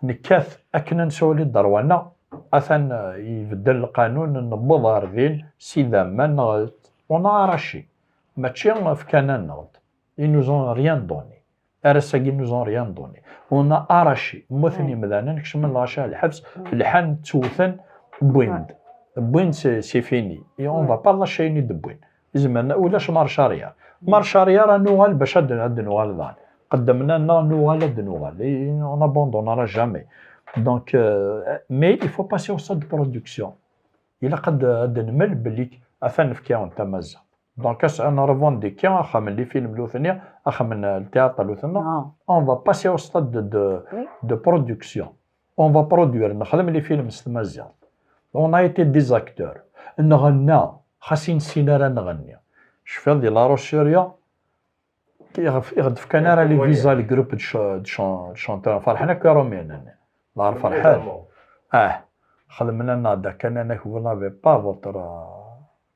nekkat akken ad neswali dderwa-nneɣ, atan, euh, ibeddel lqanun, newweḍ ɣer din s idammen, neɣ on a arraché. Mačči fkan-aneɣ-d. Ils nous ont rien donné. Ar ass-agi, ils nous ont rien donné. On a arraché. Mmuten yimdanen, kecmen lɣaci ar lḥebs, lḥan, ttewten, wwin-d. Wwin-d, c'est, c'est fini. Et on va pas lâcher ayen i d-wwin. Izmer, ulac marche arrière. Marche arrière, ad nuɣal bac ad, ad nuɣal daɣen. Qeddmen-aneɣ, nuɣal ad nuɣal. Et on n'abandonnera jamais. Donc, euh, mais il faut passer au stade de production. Ilaq ad, ad nmel belli atan nefka-awen tamaziɣt. Donc, ad nrevendiquer axxam n les films nutni, axxam n le théâtre nutni. On va passer au stade de, de, de production. On va produire, nexdem les films s tmaziɣt. On a été des acteurs. Nɣenna, xas i nessin ara nɣenni. Cfiɣ di La Roche-sur-Yon, i ɣ-d-fkan ara les visas, le groupe de, ch, de, ch, de chanteurs, ferḥen akk Iṛumyen-nni. Ḍar ferḥen. Ah, xedmen-aneɣ-d akka, nnan-ak, vous n'avez pas votre, euh,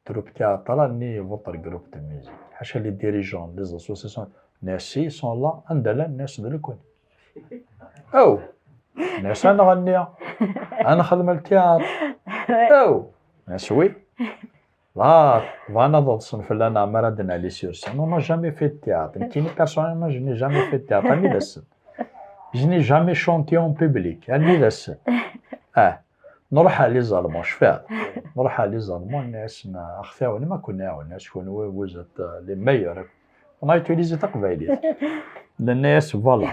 troupe théâtrale ni votre groupe de musique. Ḥaca les dirigeants des associations, nnan-as si, ils sont là, anda llan? Nnan-as d nekkni. Oh! Nnan-as ad nɣenni, ad nexdem le théâtre. Oh! Nnan-as oui. Là, bɣan ad ḍsen fell-aneɣ mi ara d-nali sur scène. On n'a jamais fait de théâtre. Nekkini, personnellement, je n'ai jamais fait de théâtre. Armi d ass-n. Je n'ai jamais chanté en public. Armi d ass-n. Ah. Nruḥ ɣer les Allemands, cfiɣ. Nruḥ ɣer les Allemands, nnan-asen, a ɣ-tɛawnem, ad ken-nɛawen. Nnan-as kunwi, vous êtes, euh, les meilleurs. On a utilisé taqbaylit. Nenna-as, voilà.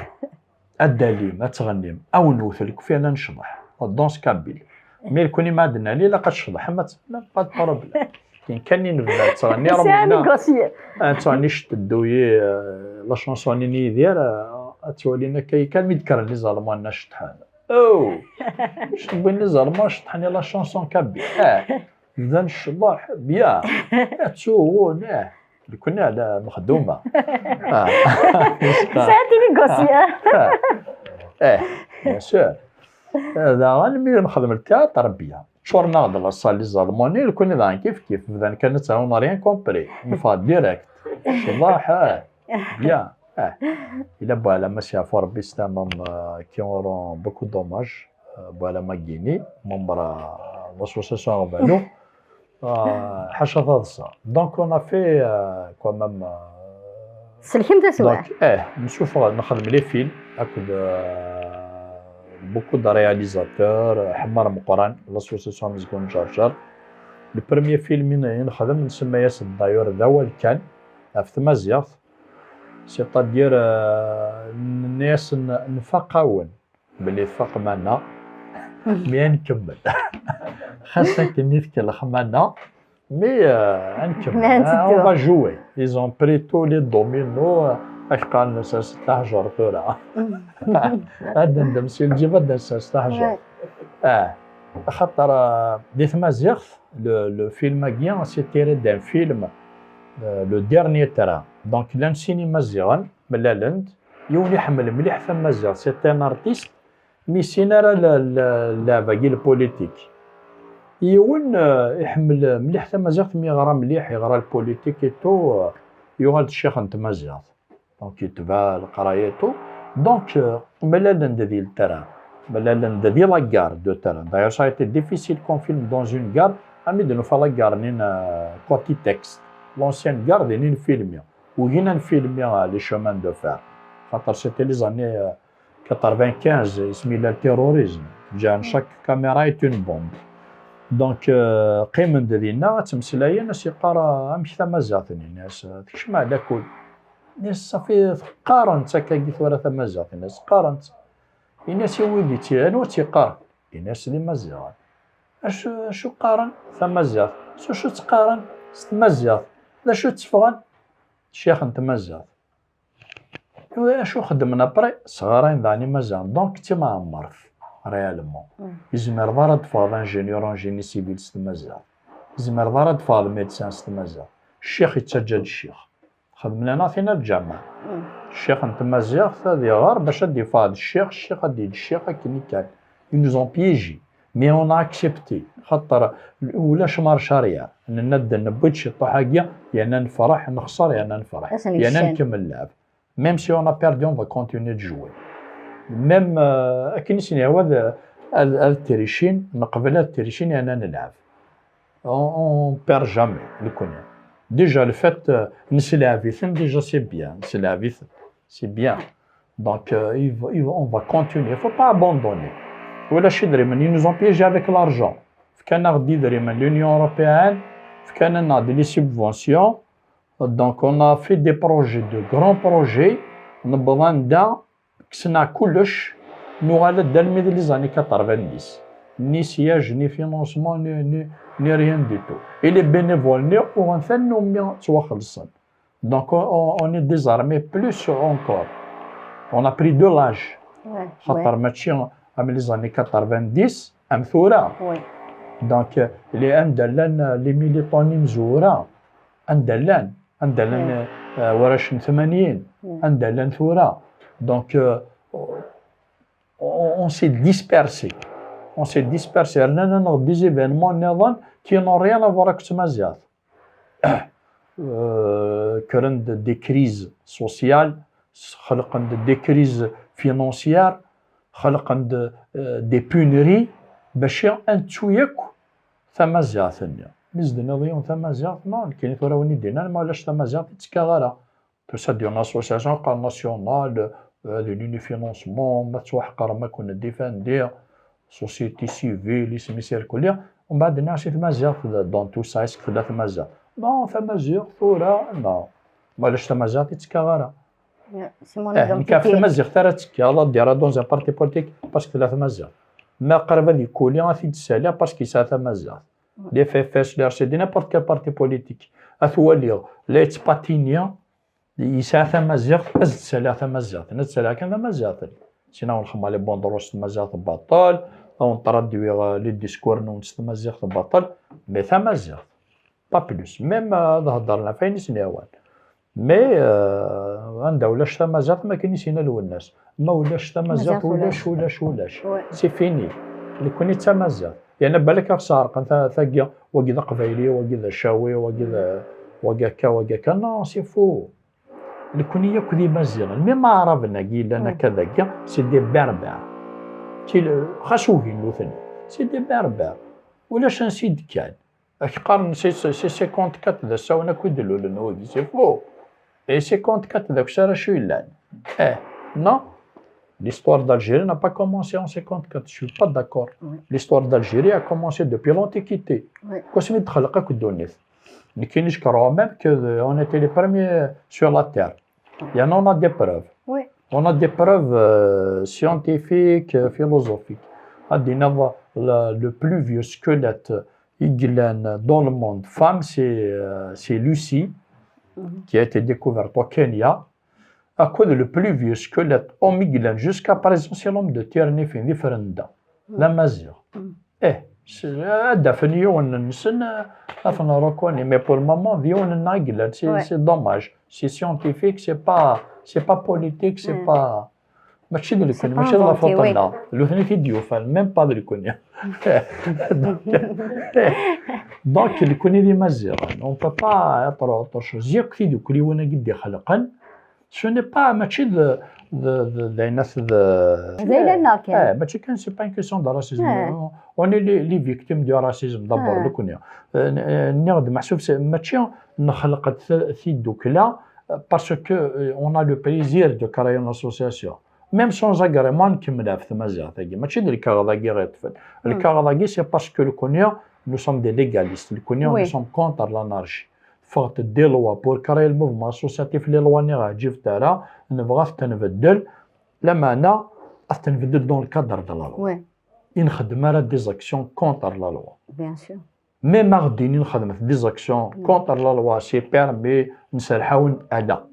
Ad d-talim, ad tɣennim, ad wen-newwet lekfir, ad necḍeḥ. La danse kabyle. Mi nekkni ma ad d-nali, ilaq ad tecḍeḥem, ad t-, même pas de problème. Akken kan i nebda nettɣenni, c'est un négocier. Ad nettɣenni Cteddu-yi, euh, la chanson-nni n Yidir, euh, ad twalin akka, kan mi d-kkren les Allemands, nnan ceṭṭḥen. Oh! Ctewwin les Allemands, ceṭṭḥen i la chanson kabyle. Ah! Bdan ccḍeḥ, bien. Ad tuɣun, ah. Nekkni ala mexduma. Ah. C'est un négocier. Eh, bien sûr. Eh, daɣen mi nexdem le théâtre, bien. Ččuren-aɣ-d la salle les Allemands, nekkni daɣen kif kif. Bdan kan ad ttɛawan, rien compris. Neffeɣ direct. Ccḍeḥ, ah. Bien. Ah. Ila Boualama, si ɛfu Rebbi, c'est un homme, euh, qui on rend beaucoup d'hommages. Euh, Boualama Guini, membre, euh, de l'association Aɣbalu. Euh, ḥaca taḍsa. Donc, on a fait, euh, quand même, euh, Tselkem taswiɛt. Donc, eh, nsuffeɣ, nexdem les films akked, euh, beaucoup de réalisateurs, Ḥemmar Meqqran, l'association Amezgun Ǧerǧer. Le premier film i nexdem, nsemma-yas d'ailleurs d awal kan ɣef tmaziɣt, c'est-à-dire, euh, nenna-yasen nfaq-awen, belli tfaqem-aneɣ, mais ad nkemmel. Xas akken i tkellxem-aneɣ, mais, euh, ad nkemmel. Mais ad nteddu. Ah, on va jouer. Ils ont pris tous les dominos, euh, ak qqaren sers taḥjurt tura. Ad nendem si lǧib, ad nsers taḥjurt. Ouais. Ah, axaṭer, euh, di tmaziɣt, le, le film-agi, c'est tiré d'un film, euh, Le Dernier Train. Donc, llan sin imaziɣen, mlalen-d, yiwen iḥemmel mliḥ tamaziɣt, c'est un artiste, mi yessin ara la, la, lɛeb-agi, le politique. Yiwen, euh, iḥemmel mliḥ tamaziɣt, mi yeɣra mliḥ, yeɣra le politique et tout, euh, yuɣal d ccix n tmaziɣt. Donc, yetbeɛ leqraya et tout. Donc, euh, mlalen-d di le train. Mlalen-d di la gare de train. D'ailleurs, ça a été difficile qu'on filme dans une gare. Armi d-nufa la gare-nni, euh, côté texte. L'ancienne gare, din i nfilmi. Ugin ad nfilmi, euh, les chemins de fer. Xaṭer, c'était les années, euh, quatre-vingt-quinze, isem yella le terrorisme. Ǧan, chaque caméra est une bombe. Donc, euh, qqimen-d dinna, ttmeslayen, as-yeqqar, euh, amek tamaziɣt-nni? Ini-as, euh, tekcem ɛla kul. Ini-as, ṣafi, qqaren-tt akkagi tura tamaziɣt. Ini-as, qqaren-tt. Ini-as i wid i tt-, anwa tt-yeqqaren? Ini-as d imaziɣen. Acu, acu qqaren? Tamaziɣt. S acu tt-qqaren? S tmaziɣt. D acu tteffɣen? Ccix n tmaziɣt. Acu xeddmen après? Sɣarayen daɣen imaziɣen. Donc, d timɛemmert, réellement. Mm. Izmer d ara d-teffɣeḍ ingénieur en génie civil s tmaziɣt. Izmer d ara d-teffɣeḍ médecin s tmaziɣt. Ccix yettaǧǧa-d ccix. Xedmen-aneɣ tin a lǧameɛ. Mm. Ccix n tmaziɣt ad iɣer bac ad d-yeffeɣ d ccix, ccix ad d-yeǧǧ ccix akken i kan. Ils nous ont piégés. Mais on a accepté. Xaṭer ulac marche arrière. Nenna-d newwi-d ciṭuḥ-agi, yerna nefreḥ, nexṣer, yerna nefreḥ. Ad sen-yessal. Yerna nkemmel lɛeb. Même si on a perdu, on va continuer de jouer. Même, euh, akken i sen-yehwa ad, ad, ad tricin, neqbel ad tricin, yerna nelɛeb. On, on perd jamais, nekkni. Déjà, le fait, euh, neslɛeb-iten, déjà, c'est bien. Neslɛeb-iten, c'est bien. Donc, euh, il va, il va, on va continuer. Il faut pas abandonner. Ulac idrimen, ils nous ont piégés avec l'argent. Fkan-aɣ-d idrimen, l'Union européenne, fkan-aneɣ-d les subventions. Donc, on a fait des projets, de grands projets. Newweḍ anda, kksen-aɣ kullec, nuɣal-d almi d les années quatre-vingt-dix. Ni siège, ni financement, ni, ni, ni rien du tout. Et les bénévoles, ni uɣen tannumi ttwaxelṣen. Donc, on, on, on est désarmé plus encore. On a pris de l'âge. Ouais, xaṭer ouais. Mačči am les années quatre-vingt-dix, am tura. Oui. Donc, euh, les, anda llan, euh, les militants imezwura, anda llan, anda llan, oui, euh, warrac n tmanyin, oui, anda llan tura. Donc, euh, on, on s'est dispersé. On s'est dispersé. Rnan-aneɣ des événements nniḍen qui n'ont rien à voir avec tmaziɣt. Euh, kkren-d des crises sociales, xelqen-d des crises financières, xelqen-d, euh, des pénuries, bac ad nettu yakk tamaziɣt-nni. Mi s-d-tenniḍ yiwen tamaziɣt, non, nekkini tura win i d-yennan, ma ulac tamaziɣt, ur ttekkaɣ ara. Tusa-d une association qqaren nationale, euh, d l'Union Financement, ma tettwaḥqarem ad ken-défendiɣ, société civile, isem-is irkelli. Umbeɛd nniɣ si tmaziɣt, dans tout ça, est-ce que tella tmaziɣt? Non, tamaziɣt tura, non. Ma ulac tamaziɣt, ur ttekkaɣ ara. Eh, nekk ɣef tmaziɣt ara ttekkaɣ, ad d-yerra dans un parti politique, parce que tella tamaziɣt. Ma qrib ad yekkuli, ad t-id-ssaliɣ, parce que yesɛa tamaziɣt. L F F S, l R C D, n'importe quel parti politique. Ad t-waliɣ, la yettpatini, yesɛa tamaziɣt, ad s-d-ssaliɣ tamaziɣt. Ad d-ssaliɣ kan tamaziɣt. Sinon, ad wen-xedmeɣ les banderoles s tmaziɣt baṭel, ad wen-traduiɣ, euh, les discours-nwen s tmaziɣt baṭel, mais tamaziɣt. Pas plus. Même, euh, ad heddren ɣef wayen i sen-yehwan. Mais, euh, anda ulac tamaziɣt, am akken i s-yenna Lwennas. Ma ulac tamaziɣt, tamaziɣt ulac, ulac, ulac, ulac. Ouais. C'est fini. Nekkni d tamaziɣt. Yerna balak ad ɣ-sɛerqen ta-, tagi, wagi d aqbayli, wagi d acawi, wagi d, wagi akka, wagi akka. Non, c'est faux. Nekkni yakk d imaziɣen. Même aɛraben-agi yellan, mm, akka dagi, c'est des berbères. Ti-, xas ugin nutni, c'est des berbères. Ulac ansi d-kkan. Ak qqaren c'est, c'est, c'est cinquante-quatre d asawen akk i d-lulen wagi, c'est faux. Et cinquante-quatre d aksar acu yellan? Eh, non? L'histoire d'Algérie n'a pas commencé en cinquante-quatre, je suis pas d'accord. L'histoire d'Algérie a commencé depuis l'Antiquité. Kosmi d-txelq akk ddunit. Nekkini, je crois même que on était les premiers sur la terre. Il y en a, on a des preuves. On a des preuves euh, scientifiques, euh, philosophiques. Ad d-iniḍ, le, le plus vieux squelette i yellan dans le monde femme, c'est euh, c'est Lucie, qui a été découverte au Kenya. Akked le plus vieux squelette homme i yellan jusqu'à présent, c'est l'homme de Tierney, d Ifrenda, d Amaziɣ. Eh, ad d-afen yiwen-nsen, ad ten-reconnu, mais pour le moment d yiwen-nneɣ i yellan, c'est dommage. C'est scientifique, c'est pas c'est pas politique, c'est pas... Mačči d nekkni, mačči d la faute-nneɣ. D nutni i t-id-yufan, même pas d nekkni. Donc nekkni d Imaziɣen, on peut pas être autre chose. Yakk tidukliwin-agi d-ixelqen, ce n'est pas, mačči d d d d ayen at d... D ayla-nneɣ kan. Eh, mačči kan, c'est pas une question de racisme. On est les, les victimes du racisme d'abord, nekkni. Nniɣ-d meḥsub, mačči nxelq-d tidukla parce que euh, on a le plaisir de créer une association. Même sans agrément, nkemmel ɣef tmaziɣt-agi. Mačči d lkaɣeḍ-agi i ɣ-yeṭṭfen. Lkaɣeḍ-agi, c'est parce que nekkni, nous sommes des légalistes. Nekkni, nous sommes contre l'anarchie. Ffɣent-d des lois pour créer le mouvement associatif, les lois-nni ur ɣ-ɛǧibent ara, nebɣa ad tent-nbeddel. Lameɛna, ad tent-nbeddel dans le cadre de la loi. I nxeddem ara des actions contre la loi. Même ad ɣ-d-inin xedmet des actions contre la loi, c'est permis, nserreḥ-awen, ala.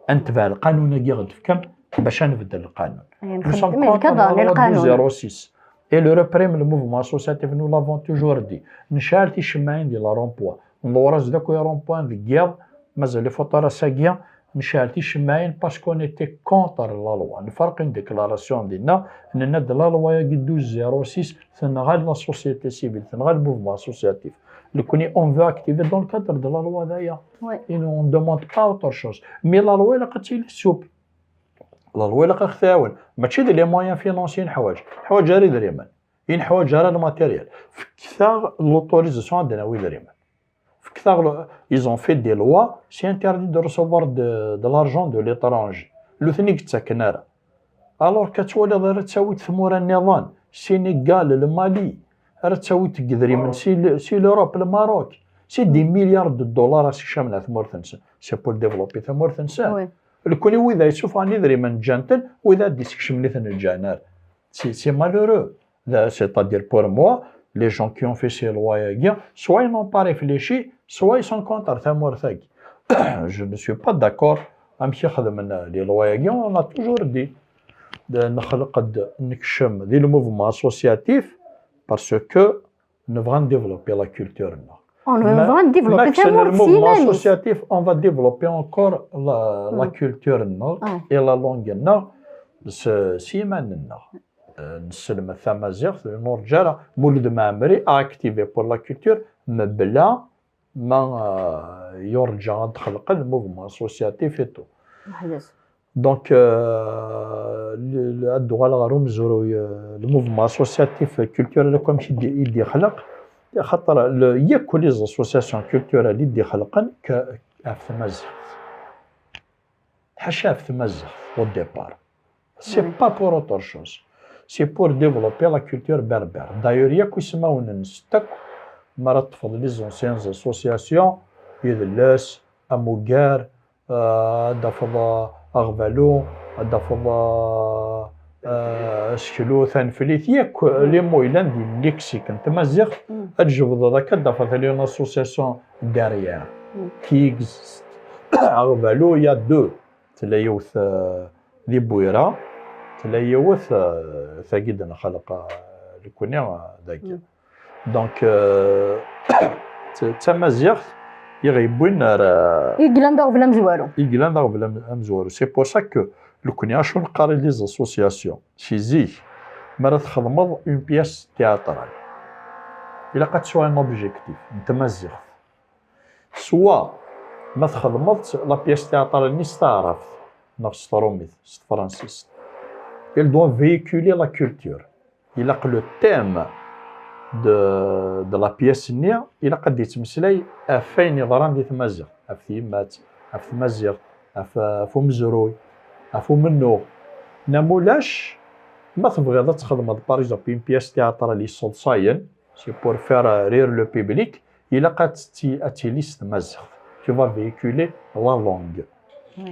Ad netbeɛ lqanun-agi i ɣ-d-tefkem bac ad nbeddel lqanun. Nous sommes contre la loi douze zéro six. Et le reprim, le mouvement associatif, nous l'avons toujours dit. Necɛel ticemmaɛin di la rond-point. Nḍewwer-as-d akk i rond-point deg yiḍ, mazal ifuṭ ara ass-agi, necɛel ticemmaɛin parce qu'on était contre la loi. Nferq une déclaration dinna, nenna-d la loi-agi douze zéro six tenɣa la société civile, tenɣa le mouvement associatif. Nekkni, on veut activer dans le cadre de la loi, d aya. Et nous, on ne demande pas autre chose. Mais la loi, ilaq ad tili souple. La loi, ilaq ad ɣ-tɛawen. Mačči d les moyens financiers i neḥwaǧ. Neḥwaǧ ara idrimen. I neḥwaǧ ara le matériel. Fket-aɣ l'autorisation ad d-nawi idrimen. Fket-aɣ le... Ils ont fait des lois, c'est interdit de recevoir de, de l'argent de l'étranger. Nutni ur yettaken ara. Alors que ad twaliḍ ara ttawiḍ tmura nniḍen, Sénégal, le Mali, ara ttawiḍ deg idrimen si, si l'Europe, le Maroc. C'est des milliards de dollars ara sekcamen ar tmurt-nsen. C'est pour développer tamurt-nsen. Nekkni wid ay yessufɣen idrimen ǧǧan-ten, wid ara d-isekcmen ur ten-ǧǧan ara. C'est, c'est malheureux. C'est-à-dire, pour moi, les gens qui ont fait ces lois-agi, soit ils n'ont pas réfléchi, soit ils sont contre tamurt-agi. Je ne suis pas d'accord. Amek i xedmen les lois-agi, on a toujours dit, nexleq-d, nekcem di le mouvement associatif parce que nebɣa ad développer la culture-nneɣ. On veut développer le mouvement associatif, on va développer encore la, la culture-nneɣ et la langue-nneɣ s, s yiman-nneɣ. Euh, nesselmed tamaziɣt, nurǧa ara. Mulud Mɛemmri a activé pour la culture, mebla ma, euh, yurǧa ad d-xelqen le mouvement associatif et tout. Donc, euh, le, le, ad d-uɣaleɣ ɣer umezruy, euh, le mouvement associatif culturel akk amek i d-, i d-ixleq, axaṭer le, yakk les associations culturelles i d-ixelqen k-, ɣef tmaziɣt. Ḥaca ɣef tmaziɣt, au départ. C'est pas pour autre chose. C'est pour développer la culture berbère. D'ailleurs, yakk ismawen-nnes akk, mi ara teṭṭfeḍ les anciennes associations, Idles, Amugar, euh, ad d-tafeḍ, euh, Aɣbalu, ad d-tafeḍ, euh, euh, Aseklu, Taneflit, yakk les mots yellan di lexique n tmaziɣt, ad tjebdeḍ akka, ad d-tafeḍ tella une association derrière, qui existe. Aɣbalu, il y a deux. Tella yiwet, euh, di Bwira, tella yiwet, euh, tagi d-nxelq, euh, nekkni, euh, dagi. Donc, euh, d, d tamaziɣt i ɣ-yewwin ar, euh, i yellan d aɣbel amezwaru. I yellan d aɣbel am-, amezwaru. C'est pour ça que nekkni acu neqqar i les associations, si zik, mi ara txedmeḍ une pièce théâtrale, ilaq ad tesɛuḍ un objectif n tmaziɣt. Soit ma txedmeḍ la pièce théâtrale-nni s taɛrabt neɣ s trumit, s tefransist, il doit véhiculer la culture. Ilaq le thème de, de la pièce-nni, ilaq ad d-yettmeslay ɣef wayen yeḍran di tmaziɣt, ɣef tyemmat, ɣef tmaziɣt, ɣef, ɣef umezruy, ɣef umennuɣ. Neɣ ma ulac, ma tebɣiḍ ad txedmeḍ, par exemple, une pièce théâtrale yesseḍsayen, c'est pour faire rire le public, ilaq ad tetti-, ad tili s tmaziɣt. Tu vas véhiculer la langue.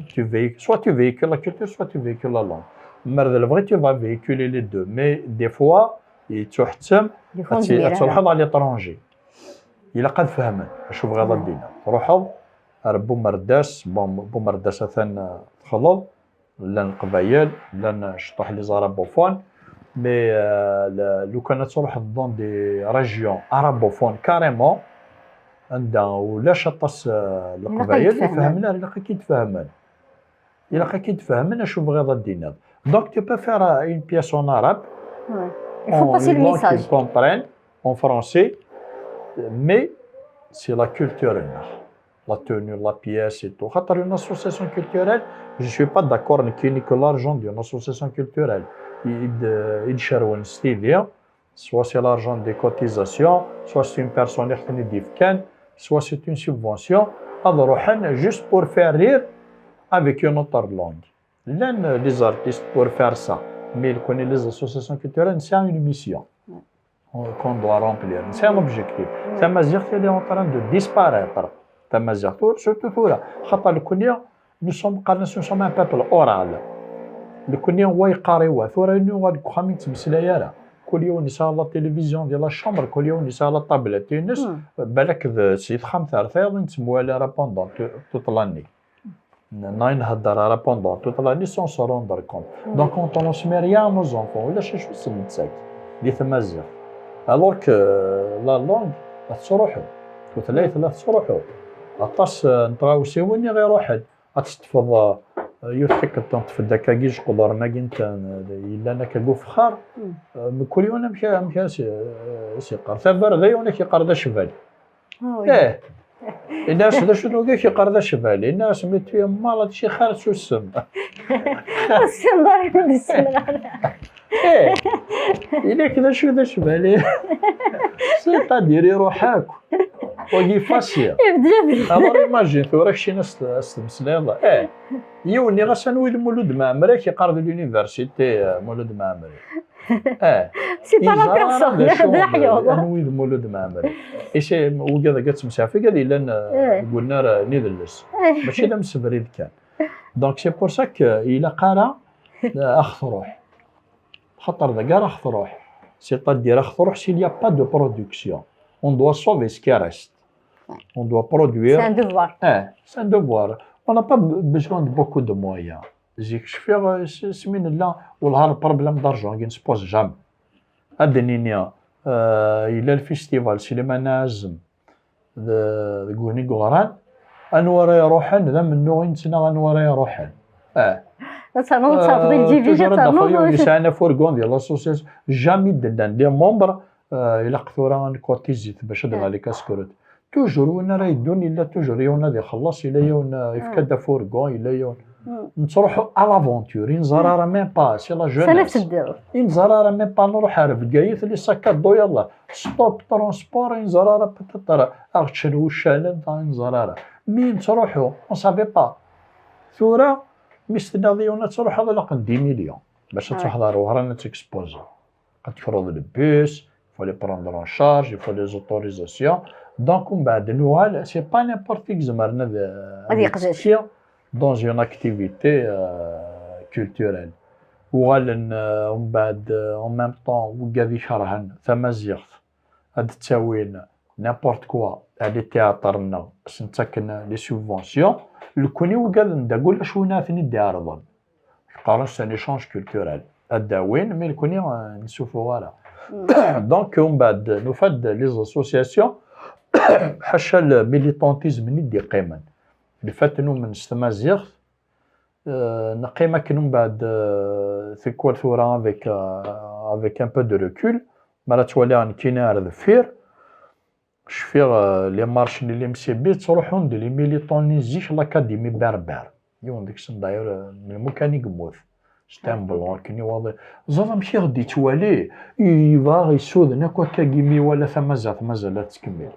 Tu véhic-, soit tu véhicules la culture, soit tu véhicules la langue. Mer d lebɣi, tu vas véhiculer les deux. Mais des fois, yettuḥettem ad ti-, ad truḥeḍ à l'étranger. Ilaq ad fehmen acu bɣiḍ ad d-tiniḍ. Truḥeḍ ar Bumerdas, bon, Bumerdas atan, euh, texleḍ, llan Leqbayel, llan cṭuḥ les arabophones, mais, euh, le-, lukan ad truḥeḍ dans des régions arabophones carrément, anda ulac aṭas, euh, Leqbayel, ur fehmen ara, ilaq ad k-id-fehmen. Ilaq ad k-id-fehmen acu tebɣiḍ ad d-tiniḍ. Donc, tu peux faire, euh, une pièce en arabe, en langue qu'ils comprennent, en français, mais c'est la culture-nneɣ. La tenue, la pièce et tout. Xaṭer une association culturelle, je suis pas d'accord, nekkini, que l'argent d'une association culturelle i d-, i d-cerwen s tidi, soit c'est l'argent des cotisations, soit c'est une personne i ɣ-ten-id-yefkan, soit c'est une subvention, ad ruḥen juste pour faire rire avec une autre langue. Llan les artistes pour faire ça, mais nekkini, les associations culturelles, c'est une mission qu'on doit remplir. C'est un objectif. Tamaziɣt, elle est en train de disparaître. Tamaziɣt, surtout tura. Xaṭer nekkini, nous sommes, qqaren-as, nous sommes un peuple oral. Nekkini, wa yeqqar i wa. Tura nuɣal deg uxxam i nettmeslay ara. Kul yiwen yesɛa la télévision di la chambre, kul yiwen yesɛa la tablette-ines. Balak d si texxamt ar tayeḍ i nettemwali ara pendant toute l'année. N-, neɣ i nhedder ara pendant toute l'année sans se rendre compte. Donc, on transmet rien à nos enfants. Ulac acu s-nettak di tmaziɣt. Alors que, euh, la langue, ad tettruḥu. Tutlayt la tettruḥu. Aṭas, euh, n tɣawsiwin i ɣ-iruḥen. Ad teṭṭfeḍ, euh, yiwet tikkelt, teṭṭfeḍ akkagi, ijeqduren-agi n t-, yellan akka deg ufexxar. Euh, mkul yiwen amek, amek as, euh, as-yeqqar. Tabarda, yiwen ak-yeqqar d acbali. Eh. Ini-as d acu nugi k-yeqqar d acbali. Ini-as mi tu es malade, cixer susem. Ur tessineḍ ara, ur d-tessineḍ ara. Eh. Ini-ak d acu d acbali. C'est-à-dire iruḥ akk. Wagi facile. Ibedd abrid. Alors imagine tura keččini as-, as-temmeslayeḍ. Eh. Yiwen nniɣ-as anwa i d Mulud Mɛemmri, ak-yeqqar d l'université, euh, Mulud Mɛemmri. Eh. C'est pas la personne, d acu, d aḥyuḍ. Anwi d Mulud Mɛemmri? Isi, wigad akka ttemsaɛfig ad yellan, eh, deg unnar, eh, n idles. Mačči d amsebrid kan. Donc, c'est pour ça que ilaq ara, eh, ax-truḥ. Xaṭer dagi ara ax-truḥ. C'est-à-dire ax-truḥ s'il y a pas de production. On doit sauver ce qui reste. On doit produire. C'est un devoir. Eh, c'est un devoir. On n'a pas be-, besoin de beaucoup de moyens. Zik cfiɣ, eh, s-, asmi nella, wellah, le problème d'argent, il ne se pose jamais. Ad d-nini, eh, yella lfistival Sliman Ɛazem d-, deg Wihni Yuɣran, anwa ara iruḥen, d amennuɣ i nettnaɣ anwa ara iruḥen. Eh. Ad ternuḍ ad terfeḍ, eh, lǧib-ik, toujours ad d-afeɣ yiwen yesɛan afurgun di l'association, jamais d-nnan les membres, eh, ilaq tura ad nkurtizit bac ad d-ɣalik askurut. Toujours win ara yeddun, yella toujours yiwen ad ixelleṣ, yella yiwen, eh, yefka-d afurgu, yella yiwen. Nettruḥu à l'aventure, i neẓra ara même pas, c'est la jeunesse. I neẓra ara même pas, nruḥ ar Bgayet, les sacs à dos, yallah, stop transport, i neẓra ara peut-être aɣ-ččen wuccanen, i neẓra ara. Mi nettruḥu, on savait pas. Tura, mi s-tenniḍ i yiwen ad truḥeḍ, ilaq n dix millions bac ad truḥeḍ ar Wehran ad texpoziḍ. Ad tekreḍ le bus, il faut les prendre en charge, il faut les autorisations. Donc, mbeɛd nuɣal, c'est pas n'importe qui zemren ad, ad yeqdec dans une activité, euh, culturelle. Uɣalen, euh, mbeɛd, euh, en même temps, wigad ikerhen tamaziɣt, ad d-ttawin n'importe quoi, ad les théâtres-nneɣ, sen-ttaken les subventions, nekni wigad n dagi ulac win ara ten-id-iɛerḍen. Qqaren c'est un échange culturel. Ad d-awin, mais nekni, euh, nessufuɣ ara. Donc, mbeɛd, nufa-d les associations, ḥaca le militantisme-nni d-iqqimen. Le fait numen s tmaziɣt, euh, neqqim akken mbeɛd, euh, tikwal tura avec, euh, avec un peu de recul, mi ara ttwaliɣ nekkini ar deffir, cfiɣ, euh, les marches n l'M C B ttruḥun-d les militants-nni zik, l'Académie Berbère. Yiwen deg-sen d'ailleurs, euh, melmi kan i yemmut. C'est un blanc, akken i waḍi. Ẓer amek i ɣ-d-yettwali, yebɣa ɣ-yessuden akk akkagi mi iwala tamaziɣt mazal ad tettkemmil.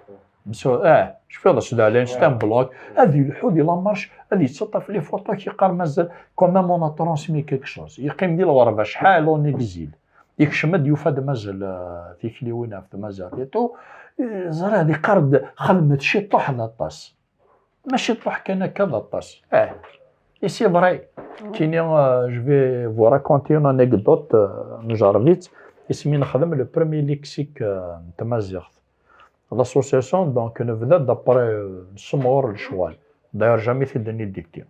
Msu-, ah, cfiɣ d acu d ɛlayen, c'est un blog. Ad yelḥu di la marche, ad yettaṭṭaf les photos, yeqqar mazal, quand même on a transmis quelque chose. Yeqqim di lɣerba acḥal en exil. Yekcem-d, yufa-d mazal, euh, tikliwin ɣef tmaziɣt et tout. Euh, ẓriɣ, yeqqar-d xedmet ciṭuḥ d aṭas. Mačči ṭuḥ kan akka, d aṭas. Ah. Et c'est vrai. Kini, euh, je vais vous raconter une anecdote, euh, njerreb-itt. Isem-, nexdem le premier lexique, euh, n tmaziɣt. L'association, donc, nebda d'après, euh, semɣer lecɣal. D'ailleurs, jamais t-id-nni dictée.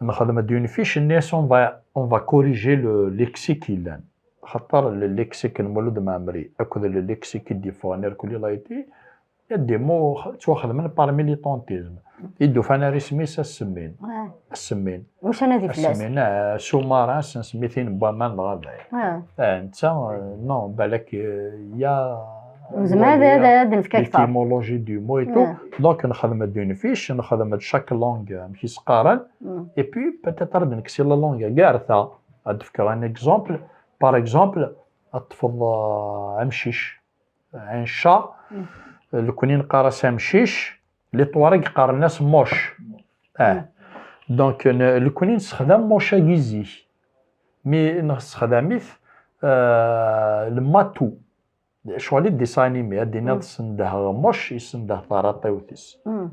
Nexdem-d une fiche, nni-as, on va, on va corriger le lexique yellan. Xaṭer le lexique n Mulud Mɛemmri akked le lexique i d-yeffɣen irkelli, il a été, il y a des mots ttwaxedmen par militantisme. I d-ufan ar isem-is, ad semmin. Ah. Ad semmin. Wacu ara nadi fell-as? Ad semmin, ah, sous-marin, ad sen-semmitin n waman dɣa dayen. Ah. Ah, netta, euh, non, balak, euh, il y a, nezmer ad, ad, ad nefk akteṛ. L'étymologie du mot et tout. Ah. Donc, nexdem-d une fiche, nexdem-d chaque langue, euh, amek i s-qqaren. Mm. Et puis, peut-être, ad nekkes la langue agar ta. Ad d-fkeɣ un exemple. Par exemple, ad teṭṭfeḍ, euh, amcic. Ɛin cca, mm, nekni neqqar-as amcic, les Touaregs qqaren-as moche. Ah. Mm. Donc, n-, nekni nessexdam moche-agi zik. Mi nessexdam-it, euh, le matou. Ccɣel i dessin animé, ad d-iniḍ, mm, sendheɣ moche, yessendeh taṛaṭiwt-is. Mm.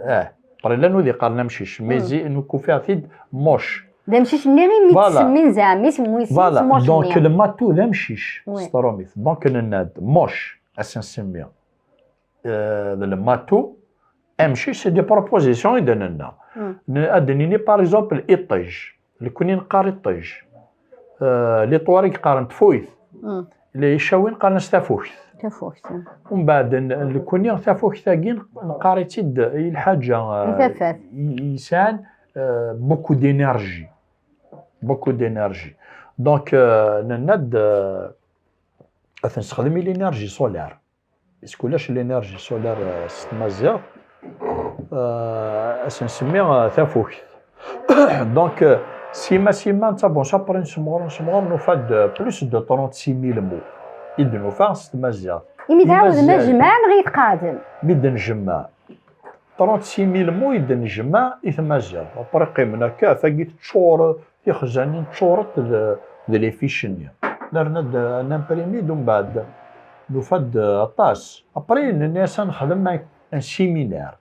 Eh, après, llan wid yeqqaren amcic, mais, mm, zi-, nekk ufiɣ-t-id moche. D amcic-nni imi, voilà, ttsemmin zeɛma isem-is, voilà, moche-nni. Donc, le matou d amcic, oui, s tṛumit. Donc, nenna-d moche, ad s-nsemmi, euh, d le matou, amcic, c'est des propositions i d-nenna. Mm. Ne-, ad d-nini, par exemple, iṭij. Nekni neqqar iṭij. Euh, les Touaregs qqaren tfuyt. Mm. Les Icawin qqaren-as tafukt. Tafukt, mm. Umbeɛd, n-, nekni tafukt-agi neqqar-itt-id i lḥaǧa, euh, i tafat, i, i yesɛan, euh, beaucoup d'énergie. Beaucoup d'énergie. Donc, euh, nenna-d, euh, ad t-nessexdem i l'énergie solaire. Est-ce que ulac l'énergie solaire, euh, s tmaziɣt, euh, ad s-nsemmi, euh, tafukt. Donc, euh, sima, sima, netta, bon, ça, après, nessemɣer, nessemɣer, nufa-d, euh, plus de trente-six mille mots i d-nufa s tmaziɣt. Imi tɛawdem ajmaɛ neɣ i tqeɛdem? Mi d-njemmeɛ, trente-six mille mots i d-njemmeɛ i tmaziɣt. Après, qqimen akka, tagi teččur, tixzanin ččurent d, d les fiches-nni. Nerna-d, nimprimi-d, umbeɛd nufa-d aṭas. Après, nenna-as ad nexdem un, un séminaire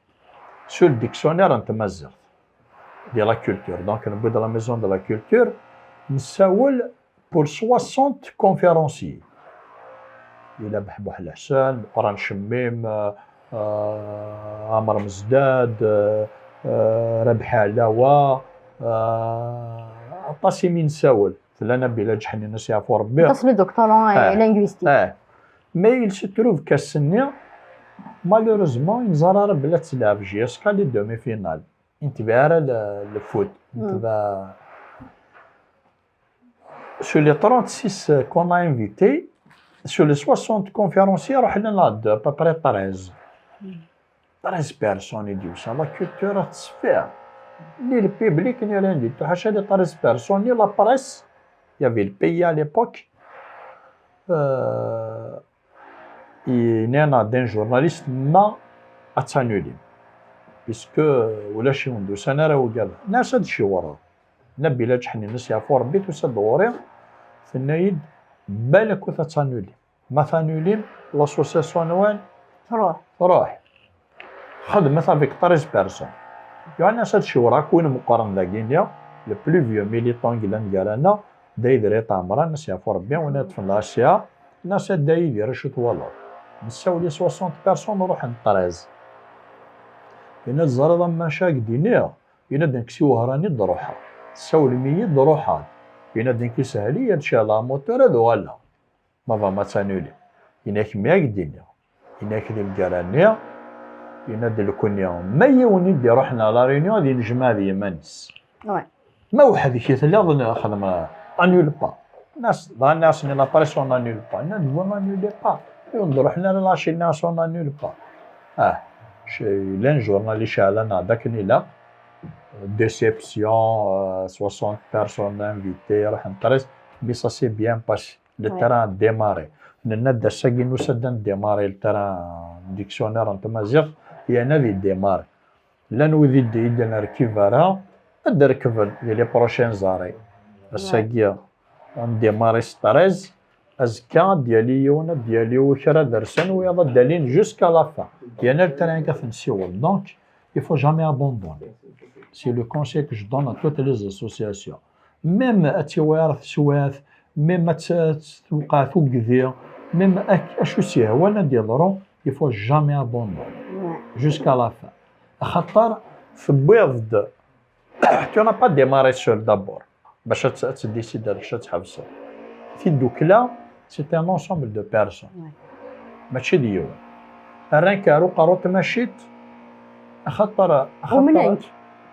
sur le dictionnaire n tmaziɣt, de la culture. Donc, newwi-d la maison de la culture, nessawel pour soixante conférenciers. Yella Beḥ Buḥleḥsen, Meqqran Cemmim, euh, euh, Ɛmer Mezdad, euh, euh, Rabeḥ Ɛlawa, euh, aṭas imi nessawel. Tella Nabila Ǧeḥnin, ad s-yeɛfu Rebbi. Aṭas n doctorants, eh, linguistiques. Eh. Mais il se trouve qu'ass-nni, malheureusement, i neẓra ara belli ad telɛeb jusqu'à les demi-finales. I netbeɛ ara le, le foot. Mm. Netbeɛ, sur les trente-six qu'on a invités, sur les soixante conférenciers, ruḥen-d à peu près treize. Mm. Treize personnes i d-yusan. La culture ad teṣfi. Ni le public, ni rien du tout. Ḥaca les treize personnes, ni la presse. Il y avait le pays à l'époque. Euh, yenna-aɣ-d un journaliste, ma ad tanulim. Puisque ulac yiwen d-usan ara wigad. Nnas ad ciwreɣ. Nabila Ǧeḥnin, ad s-yeɛfu Rebbi, tusa-d ɣur-i, tenna-yi-d, balak ur tanulim. Ma tanulim, l'association-nwen truḥ. Truḥ. Xedmet avec treize personnes. Yuɣal nnas ad ciwreɣ akk win meqqren dagi-nni, le plus vieux militant i yellan gar-aneɣ, Dda Yidir Ayt Ɛemran, ad s-yeɛfu Rebbi, win yeṭṭfen lɛasiya, nnas a Dda Yidir, acu twalaḍ? Nessawel i soixante personnes, ruḥen treize. Yenna-d, teẓriḍ a maca i k-d-iniɣ? Yenna-d, nekk si Wehran i d-ruḥeɣ. Tessawlem-iyi-d, ruḥeɣ-d. Yenna-d, nekk ishel-iyi ad cɛleɣ amutur ad uɣaleɣ. Ma bɣam ad tanulim. Yenna-k mi ak-d-iniɣ. Yenna-k di lgara-nni, yenna-d, nekni, ma yiwen i d-iruḥen à la Réunion, ad yennejmaɛ d yiman-is. Ouais. Ma weḥd-k i telliḍ, xdem, annule pas. Nnas, dɣa nnas-nni la presse, on annule pas. Nnan-d, vous n'annulez pas. Ur d-ruḥen ara lɛaci, nnas, on annule pas. Ah, c-, llan journal iceɛlen-aɣ-d akken ilaq. Déception, euh, soixante personnes invitées, ruḥen treize, mais ça s'est bien passé. Le, ouais, train a démarré. Nenna-d ass-agi nusa-d ad ndémarrer le terrain dictionnaire n tmaziɣt, yerna ad idémarrer. Llan wid i d-, i d-nerkib ara, ad d-rekben di les prochaines années. Ass-agi, ad ndémarrer s treize, azekka ad d-yali yiwen, ad d-yali kra dersen, wiyaḍ ad d-alin jusqu'à la fin. Yerna le terrain-agi ad t-nsiweḍ. Donc, il faut jamais abandonner. C'est le conseil que je donne à toutes les associations. Même ad tiwiḍ teswiɛt, même ad tt-, ad tewqeɛ tugdi, même ak-, acu s-yehwan ad d-yeḍru, il faut jamais abandonner. Jusqu'à la fin. Axaṭer tewwiḍ-d, tu n'as pas démarré seul d'abord. Bac ad tt-, ad tdécider kečč ad tḥebseḍ. Tiddukla, c'est un ensemble de personnes. Mačči d yiwen. Rran-k ar uqerru n tmacint, axaṭer, axaṭer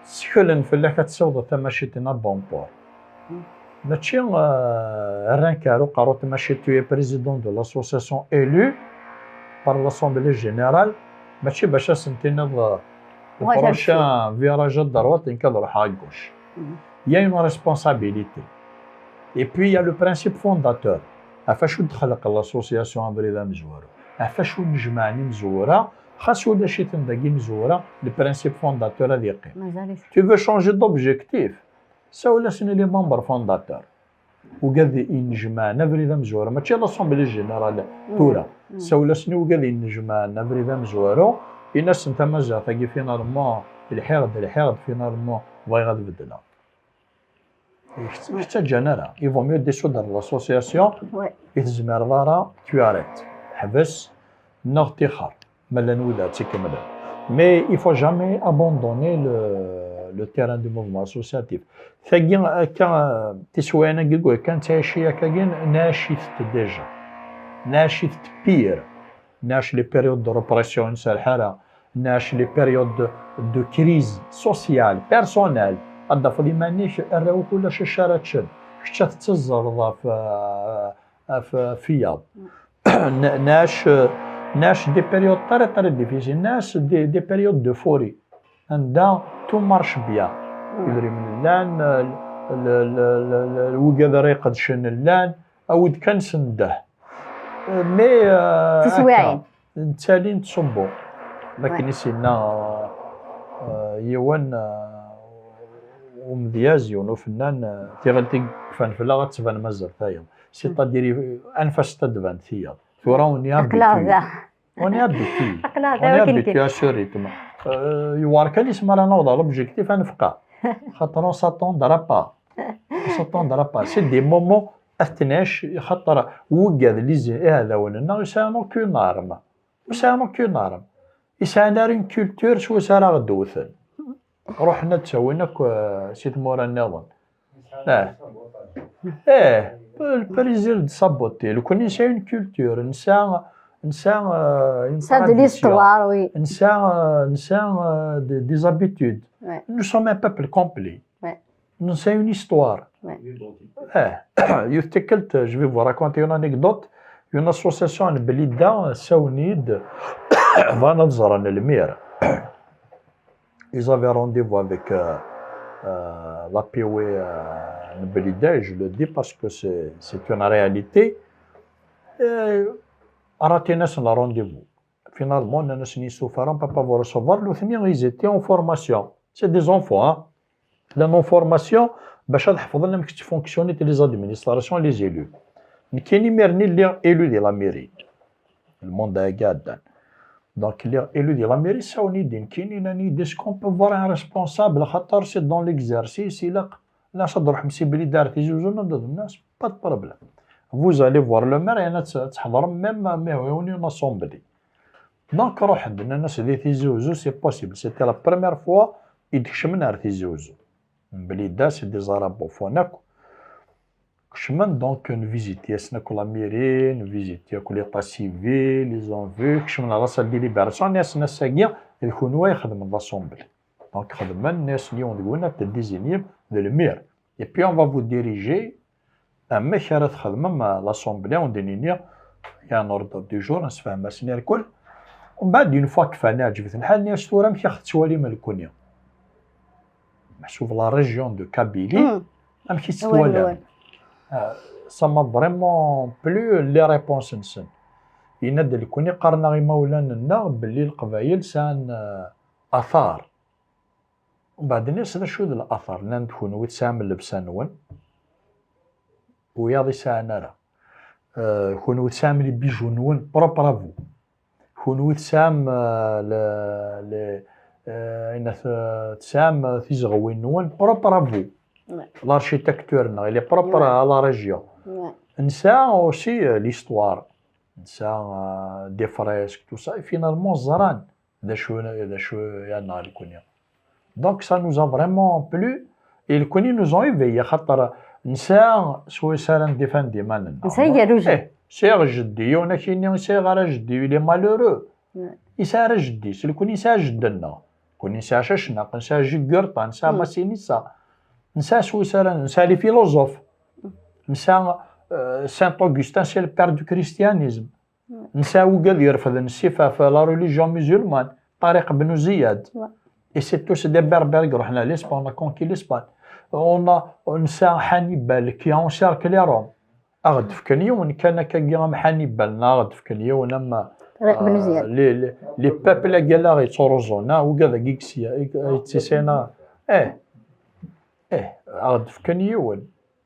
sseklen fell-ak ad tessiwḍeḍ tamacint-nni à bon port. Mačči, euh, rran-k ar uqerru n tmacint, tu es président de l'association élu par l'Assemblée générale, mačči bac ad sen-tiniḍ, euh, le prochain virage à droite, nekk ad ruḥeɣ à gauche. Il y a une responsabilité. Et puis, il y a le principe fondateur. Ɣef acu d-texleq l'association Abrid Amezwaru? Ɣef acu nejmeɛ imezwura? Xas ulac-iten dagi imezwura, le principe fondateur ad yeqqim. Tu veux changer d'objectif? Sawel-asen i les membres fondateurs. Ugad inejmaɛen Abrid Amezwaru, mačči l'Assemblée Générale tura. Sawel-asen i ugad inejmaɛen Abrid Amezwaru, in-asen tamaziɣt-agi, finalement, lḥiɣ-d, lḥiɣ-d, finalement, bɣiɣ ad beddleɣ. Ur k-ttaǧǧan ara. Il vaut mieux dissoudre l'association. I tezmireḍ ara, tu arrêtes. Ḥbes, neɣ tixer, ma llan wid ara tt-ikemmlen. Mais il faut jamais abandonner le, le terrain du mouvement associatif. Tagi, akka, tiswiɛin-agi, kan ttɛici akkagi, nɛac-itent déjà. Nɛac-itent pire. Nɛac les périodes de répression, ur nserreḥ ara. Nɛac les périodes de, de crise sociale, personnelle. Ad d-tafeḍ iman-ik, arraw-ik ulac acu ara ččen. Kečč ad tetteẓẓleḍ ɣef, ɣef, ɣef wiyaḍ. N-, nɛac, nɛac des périodes très, très difficiles. Nɛac des, des périodes d'euphorie. Anda tout marche bien. Idrimen llan, l-, l-, wigad ara iqedcen llan, awi-d kan s nnḍeḥ. Mais, euh, tiswiɛin. Akka, nettali nettṣubbu. Akken i s-yenna, euh, yiwen, euh, umedyaz, yiwen ufennan, euh, tiɣelt i yekfan fell-aɣ ad tban mazal tayeḍ. C'est-à-dire, anef-as ad d-tban tiyeḍ. Tura, on est habitué. On est habitué. On est habitué à ce rythme. Euh, yewɛer kan isem ara naweḍ ɣer l'objectif, ad nefqeɛ. Xaṭer on s'attendra pas. On s'attendra pas. C'est des moments ad t-nɛic, xaṭer wigad, les, iɛdawen-nneɣ, ur sɛin aucune arme. Ur sɛin aucune arme. Ur sɛin ara une culture s wacu ara ɣ-d-wten. Ruḥen ad ttawin akk, euh, si tmura nniḍen. Eh. Eh, le plaisir de saboter. Nekkni nesɛa une culture, nesɛa, nesɛa, euh, une tradition. Nesɛa de l'histoire, oui. Nesɛa, euh, nesɛa, euh, des, des habitudes. Nous sommes un peuple complet. Nesɛa une histoire. Eh, yiwet tikkelt, je vais vous raconter une anecdote. Une association n Blida, ssawlen-iyi-d, bɣan ad ẓren lmir. Ils avaient rendez-vous avec, euh, euh, l'A P W, euh, n Blida, et je le dis parce que c'est, c'est une réalité. Et ratin-asen le rendez-vous. Finalement, nnan-asen, il suffit, on peut pas vous recevoir. Nutni, ils étaient en formation. C'est des enfants, hein. Llan en formation bac ad ḥefḍen amek ttfonctionnent les administrations, les élus. Nekkini imir-nni lliɣ élu di la mairie. Lmandat-agi iɛeddan. Donc, lliɣ élu di la mairie, ssawlen-iyi-d nekkini, nnan-iyi-d, est-ce qu'on peut voir un responsable, xaṭer c'est dans l'exercice, ilaq, nnan-as ad truḥem si Blida ar Tizi Uzzu, nnan-as, pas de problème. Vous allez voir le maire, yerna ad tḥeḍrem même, même une assemblée. Donc, ruḥen-d, nnan-as di Tizi Uzzu, c'est possible. C'était la première fois i d-kecmen ar Tizi Uzzu. Blida, c'est des arabophones akk. Kecmen, donc, nviziti-yasen akk la mairie, nviziti akk l'état civil, ils ont vu, kecmen à la salle de délibération, nnan-asen ass-agi, d kunwi ay ixedmen l'assemblée. Donc, xedmen, nnan-asen yiwen deg-wen ad t-désignem d lmir. Et puis, on va vous diriger amek ara txedmem, euh, l'assemblée, on d-nini, il y a un ordre du jour, nsefhem-asen irkel. Umbeɛd, une fois kfan, iɛǧeb-iten lḥal, nnan-as tura amek i ɣ-tettwalim nekkni? Meḥsub la région de Kabylie, amek i tt-twalam? Ça m'a vraiment plu les réponses-nsen. Yenna-d, nekkni qqaren-aɣ imawlan-nneɣ belli Leqbayel sɛan, euh, athar. Mbeɛd, nniɣ-as, d acu d lathar? Nnan-d, kunwi tesɛam llebsa-nwen, wiyaḍ ur sɛan ara. Euh, kunwi tesɛam les bijoux-nwen propre à vous. Kunwi tesɛam, euh, le, le, euh, ayen at-, tesɛam, euh, tizeɣwin-nwen propre à vous. Ouais. L'architecture-nneɣ, il est propre Ouais. à la région. Ouais. Nesɛa aussi, euh, l'histoire. Nesɛa, euh, des fresques, tout ça. Et finalement, ẓran d acu, d acu i aɣ-yenɣa nekkni. Donc, ça nous a vraiment plu. Et nekkni nous ont éveillés, xaṭer nesɛa swayes ara ndefend iman-nneɣ. Nesɛa igerrujen. Eh, sɛiɣ jeddi, yiwen ad k-yini ur sɛiɣ ara jeddi, il est malheureux. Ouais. Yesɛa ara jeddi-s, nekkni nesɛa jeddi-nneɣ. Nekkni nesɛa Cacnaq, nesɛa Jugurṭa, nesɛa Mm. Massinissa. Nesɛa swayes ara, nesɛa les philosophes. Nesɛa, euh, Saint Augustin, c'est le père du christianisme. Nesɛa wigad irefden ssif ɣef la religion musulmane, Tariq Ben Ziyad. Ouais. Et c'est tous des Berbères qui ruḥen à l'Espagne, on a conquis l'Espagne. On a, nesɛa Hannibal qui a encerclé Rome. Aɣ-d-fken yiwen kan akkagi am Hannibal, neɣ aɣ-d-fken yiwen am, Tariq Ben euh, Ziyad. Les, les, les peuples-agi la yettruẓun, ah, wigad-agi i yettisin, ah. Eh, eh, aɣ-d-fken yiwen.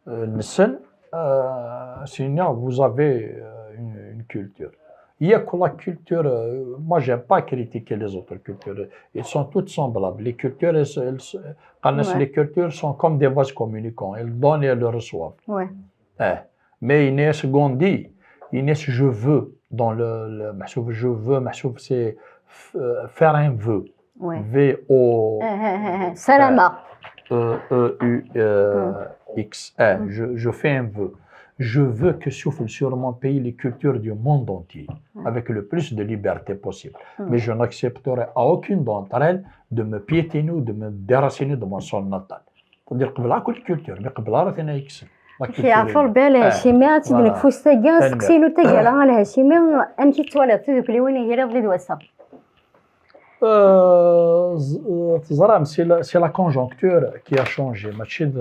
Euh, nessen, euh, c'est-à-dire, vous avez, euh, une, une culture. Il y a que la culture, euh, moi, j'aime pas critiquer les autres cultures. Elles sont toutes semblables. Les cultures, elles, elles se-, quand Ouais. les cultures sont comme des vases communicants. Elles donnent et elles reçoivent. Ouais. Eh. Mais Inès Gandhi, Inès, je veux, dans le, le, محسوب je veux, محسوب c'est f-, euh, faire un vœu. Ouais. V O Eh, eh, eh, eh, سلامة. E, E, U, euh, Mm. X. Eh, Mm. je, je fais un vœu. Je veux que souffle sur mon pays les cultures du monde entier, Mm. avec le plus de liberté possible. Mm. Mais je n'accepterai à aucune d'entre elles de me piétiner ou de me déraciner de mon sol natal. C'est-à-dire, qebleɣ akk les cultures, mais qebleɣ ara tin ay yekksen. La culture Yeɛfu Rebbi a Lhacimi, ad tt-id-nekk voilà. Fust-agi, asteqsi-inu n taggara a Lhacimi, amek i tettwaliḍ tidukliwin i yiriḍ di d wass-a? Euh, z-, euh, teẓram, c'est la, c'est la conjoncture qui a changé. Mačči d,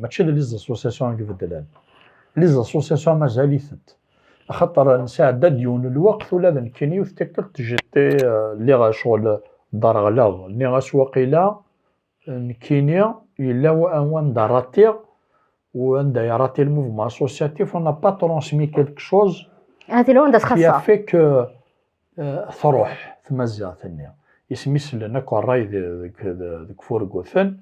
mačči d les associations i ibeddlen. Les associations mazal-itent. Axaṭer nesɛedda-d yiwen n lweqt, ula d nekkini yiwet tikkelt j'étais, euh, lliɣ ccɣel ḍerɣleɣ. Nniɣ-as waqila, nekkini yella wa-, wanda ratiɣ, wanda yerati le mouvement associatif, on n'a pas transmis quelque chose Ah, tella wanda qui a txaṣṣa. fait que, euh, truḥ tmaziɣt-nni. Isem-is llan akk ṛṛay de-, deg, de-, deg furguten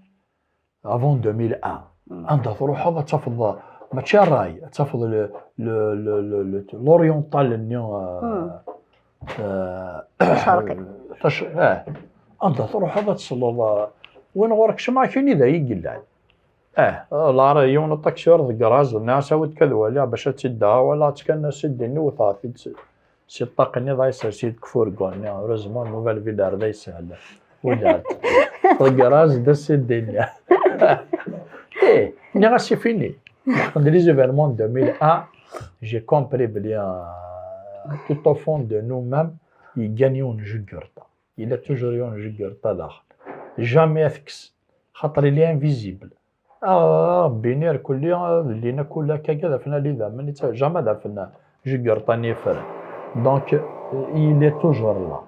avant deux mille un. Mm. Anda truḥeḍ ad tafeḍ, mačči ṛṛay, ad tafeḍ le, le, le, le, le, l'oriental-nni, euh, Mm. euh, Tacerqi. tac-, eh, anda truḥeḍ ad tesleḍ, euh, win ɣur-k cemma kini d ay yellan. Eh, lar yiwen uṭaksur deg raz, nniɣ-as awi-d kan ad waliɣ bac ad tt-id-aɣeɣ, walaɣ-tt kan s id-inni wteɣ-t-id s, si ṭṭaq-nni dɣa yessers-iyi-d deg furgu-nni. Heureusement, Nouvelle Ville ar d ay sehel. Walaɣ-tt. Deg raz d s id-inni. Eh, nniɣ-as c'est fini. Quand les événements de deux mille un, j'ai compris belli, euh, tout au fond de nous-mêmes, yeggan yiwen n Jugurṭa. Il a toujours yiwen n Jugurṭa daxel. Jamais ad t-tekkes. Xaṭer il est invisible. Ah, Rebbi irkelli, ah, llina kul akka, ad afen ali d amen, itta-, jamais ad afen Jugurṭa n yifren. Donc, euh, il est toujours là.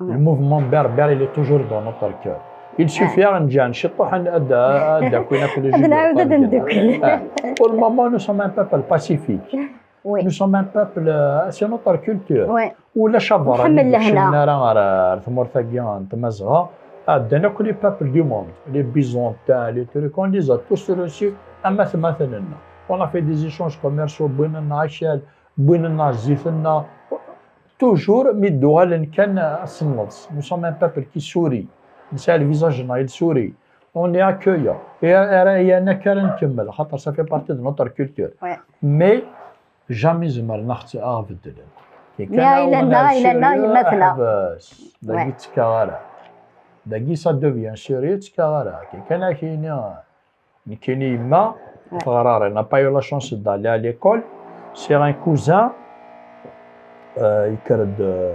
Le mouvement berbère, il est toujours dans notre cœur. Il suffit ad nǧeɛ ciṭuḥ ad, ad, ad d-akin akk les Jugurṭa. Ad nɛawed ad ndukkel. Ah. Pour le moment, nous sommes un peuple pacifique. Oui. Nous sommes un peuple, euh, c'est notre culture. Oui. Ulac abeṛṛani ur d-kecmen ara ar, ar tmurt-agi n Tmazɣa. Ɛeddan akk les peuples du monde, les Byzantins, les Turcs, on les a tous reçus am atmaten-nneɣ. On a fait des échanges commerciaux, wwin-aneɣ akal, wwin-aneɣ zzit-nneɣ. Toujours, mi d-uɣalen kan, euh, ad s-nneḍs. Nous sommes un peuple qui sourit. Nesɛa le visage-nneɣ il sourit. On est accueillant. Et ara, yerna akka ara nkemmel, xaṭer ça fait partie de notre culture. Ouais. Mais jamais zemren ad ɣ-beddlen. Mi ay llan da, ay llan da, yemma-tneɣ. Ḥbes. Dagi ur ttekkaɣ ara. Dagi ça devient sérieux, ur ttekkaɣ ara. Kan ad k-yini, nekkini yemma, teɣra ara. N'a pas eu la chance d'aller à l'école. C'est un cousin, euh, yekker-d, euh,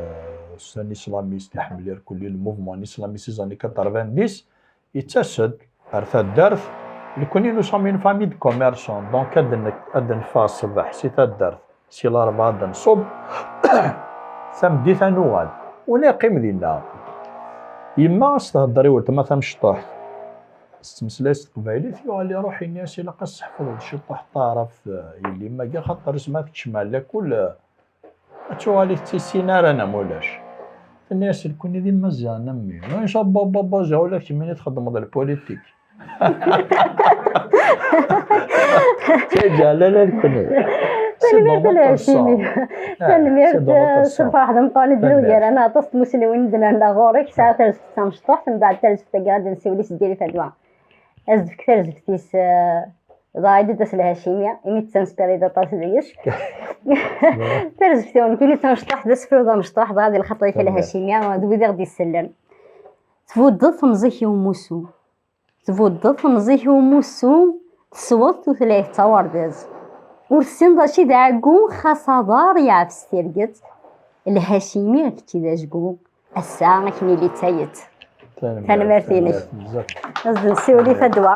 c'est un islamiste, iḥemmel irkelli le mouvement islamiste des années quatre-vingt-dix. Yettas-d ar taddart, Nekkni nous sommes une famille de commerçants, donc ad n-, ad neffeɣ ṣṣbeḥ si taddart, si Larebɛa ad nṣubb, tameddit ad nuɣal. Ur neqqim dinna. Yemma ad s-thedder i weltma tamecṭuḥt, tettmeslay s teqbaylit, yuɣal iruḥ ini-as ilaq ad tesseḥfeḍeḍ ciṭuḥ taɛrabt, eh, yelli-m-agi, axaṭer asmi ad tekcem ar lakul, eh, ad tuɣal ur tettissin ara neɣ ma ulac. Tenna-yas nekkni d imaziɣen a mmi. Maca baba baziɣ ula d kemmini txeddmeḍ lpolitik. Taǧǧal ala nekkni. Tanemmirt a Lhacimi. Tanemmirt s lferḥ d ameqqran i d-nugar-aneɣ aṭas n tmusniwin i d-nerna ɣur-k, tesɛa tarzeft tamecṭuḥt, mbeɛd tarzeft-agi ad nsiwel i Seddiri Fadwa. Ad s-d-tefk tarzeft-is, eh, dɣa i d-tas Lhacimi, imi tettanspiriḍ aṭas deg-s. Tarzeft-iw nekkini d tamecṭuḥt, d asefru d amecṭuḥ, dɣa di lxaṭer-ik a Lhacimi, d wid i ɣ-d-isellen. Tbuddeḍ temẓi-k i umussu. Tbuddeḍ temẓi-k i umussu, tesweḍ tutlayt d tawardaz. Ur tessineḍ acu i d aɛeggu, xas aḍar yeɛfes tirget. Lhacimi, kečč i d ajgu. Ass-a, ad k-nili d tayet. Tanemmirt-inek. Tanemmirt bzzaf. Ad nsiwel i Fadwa.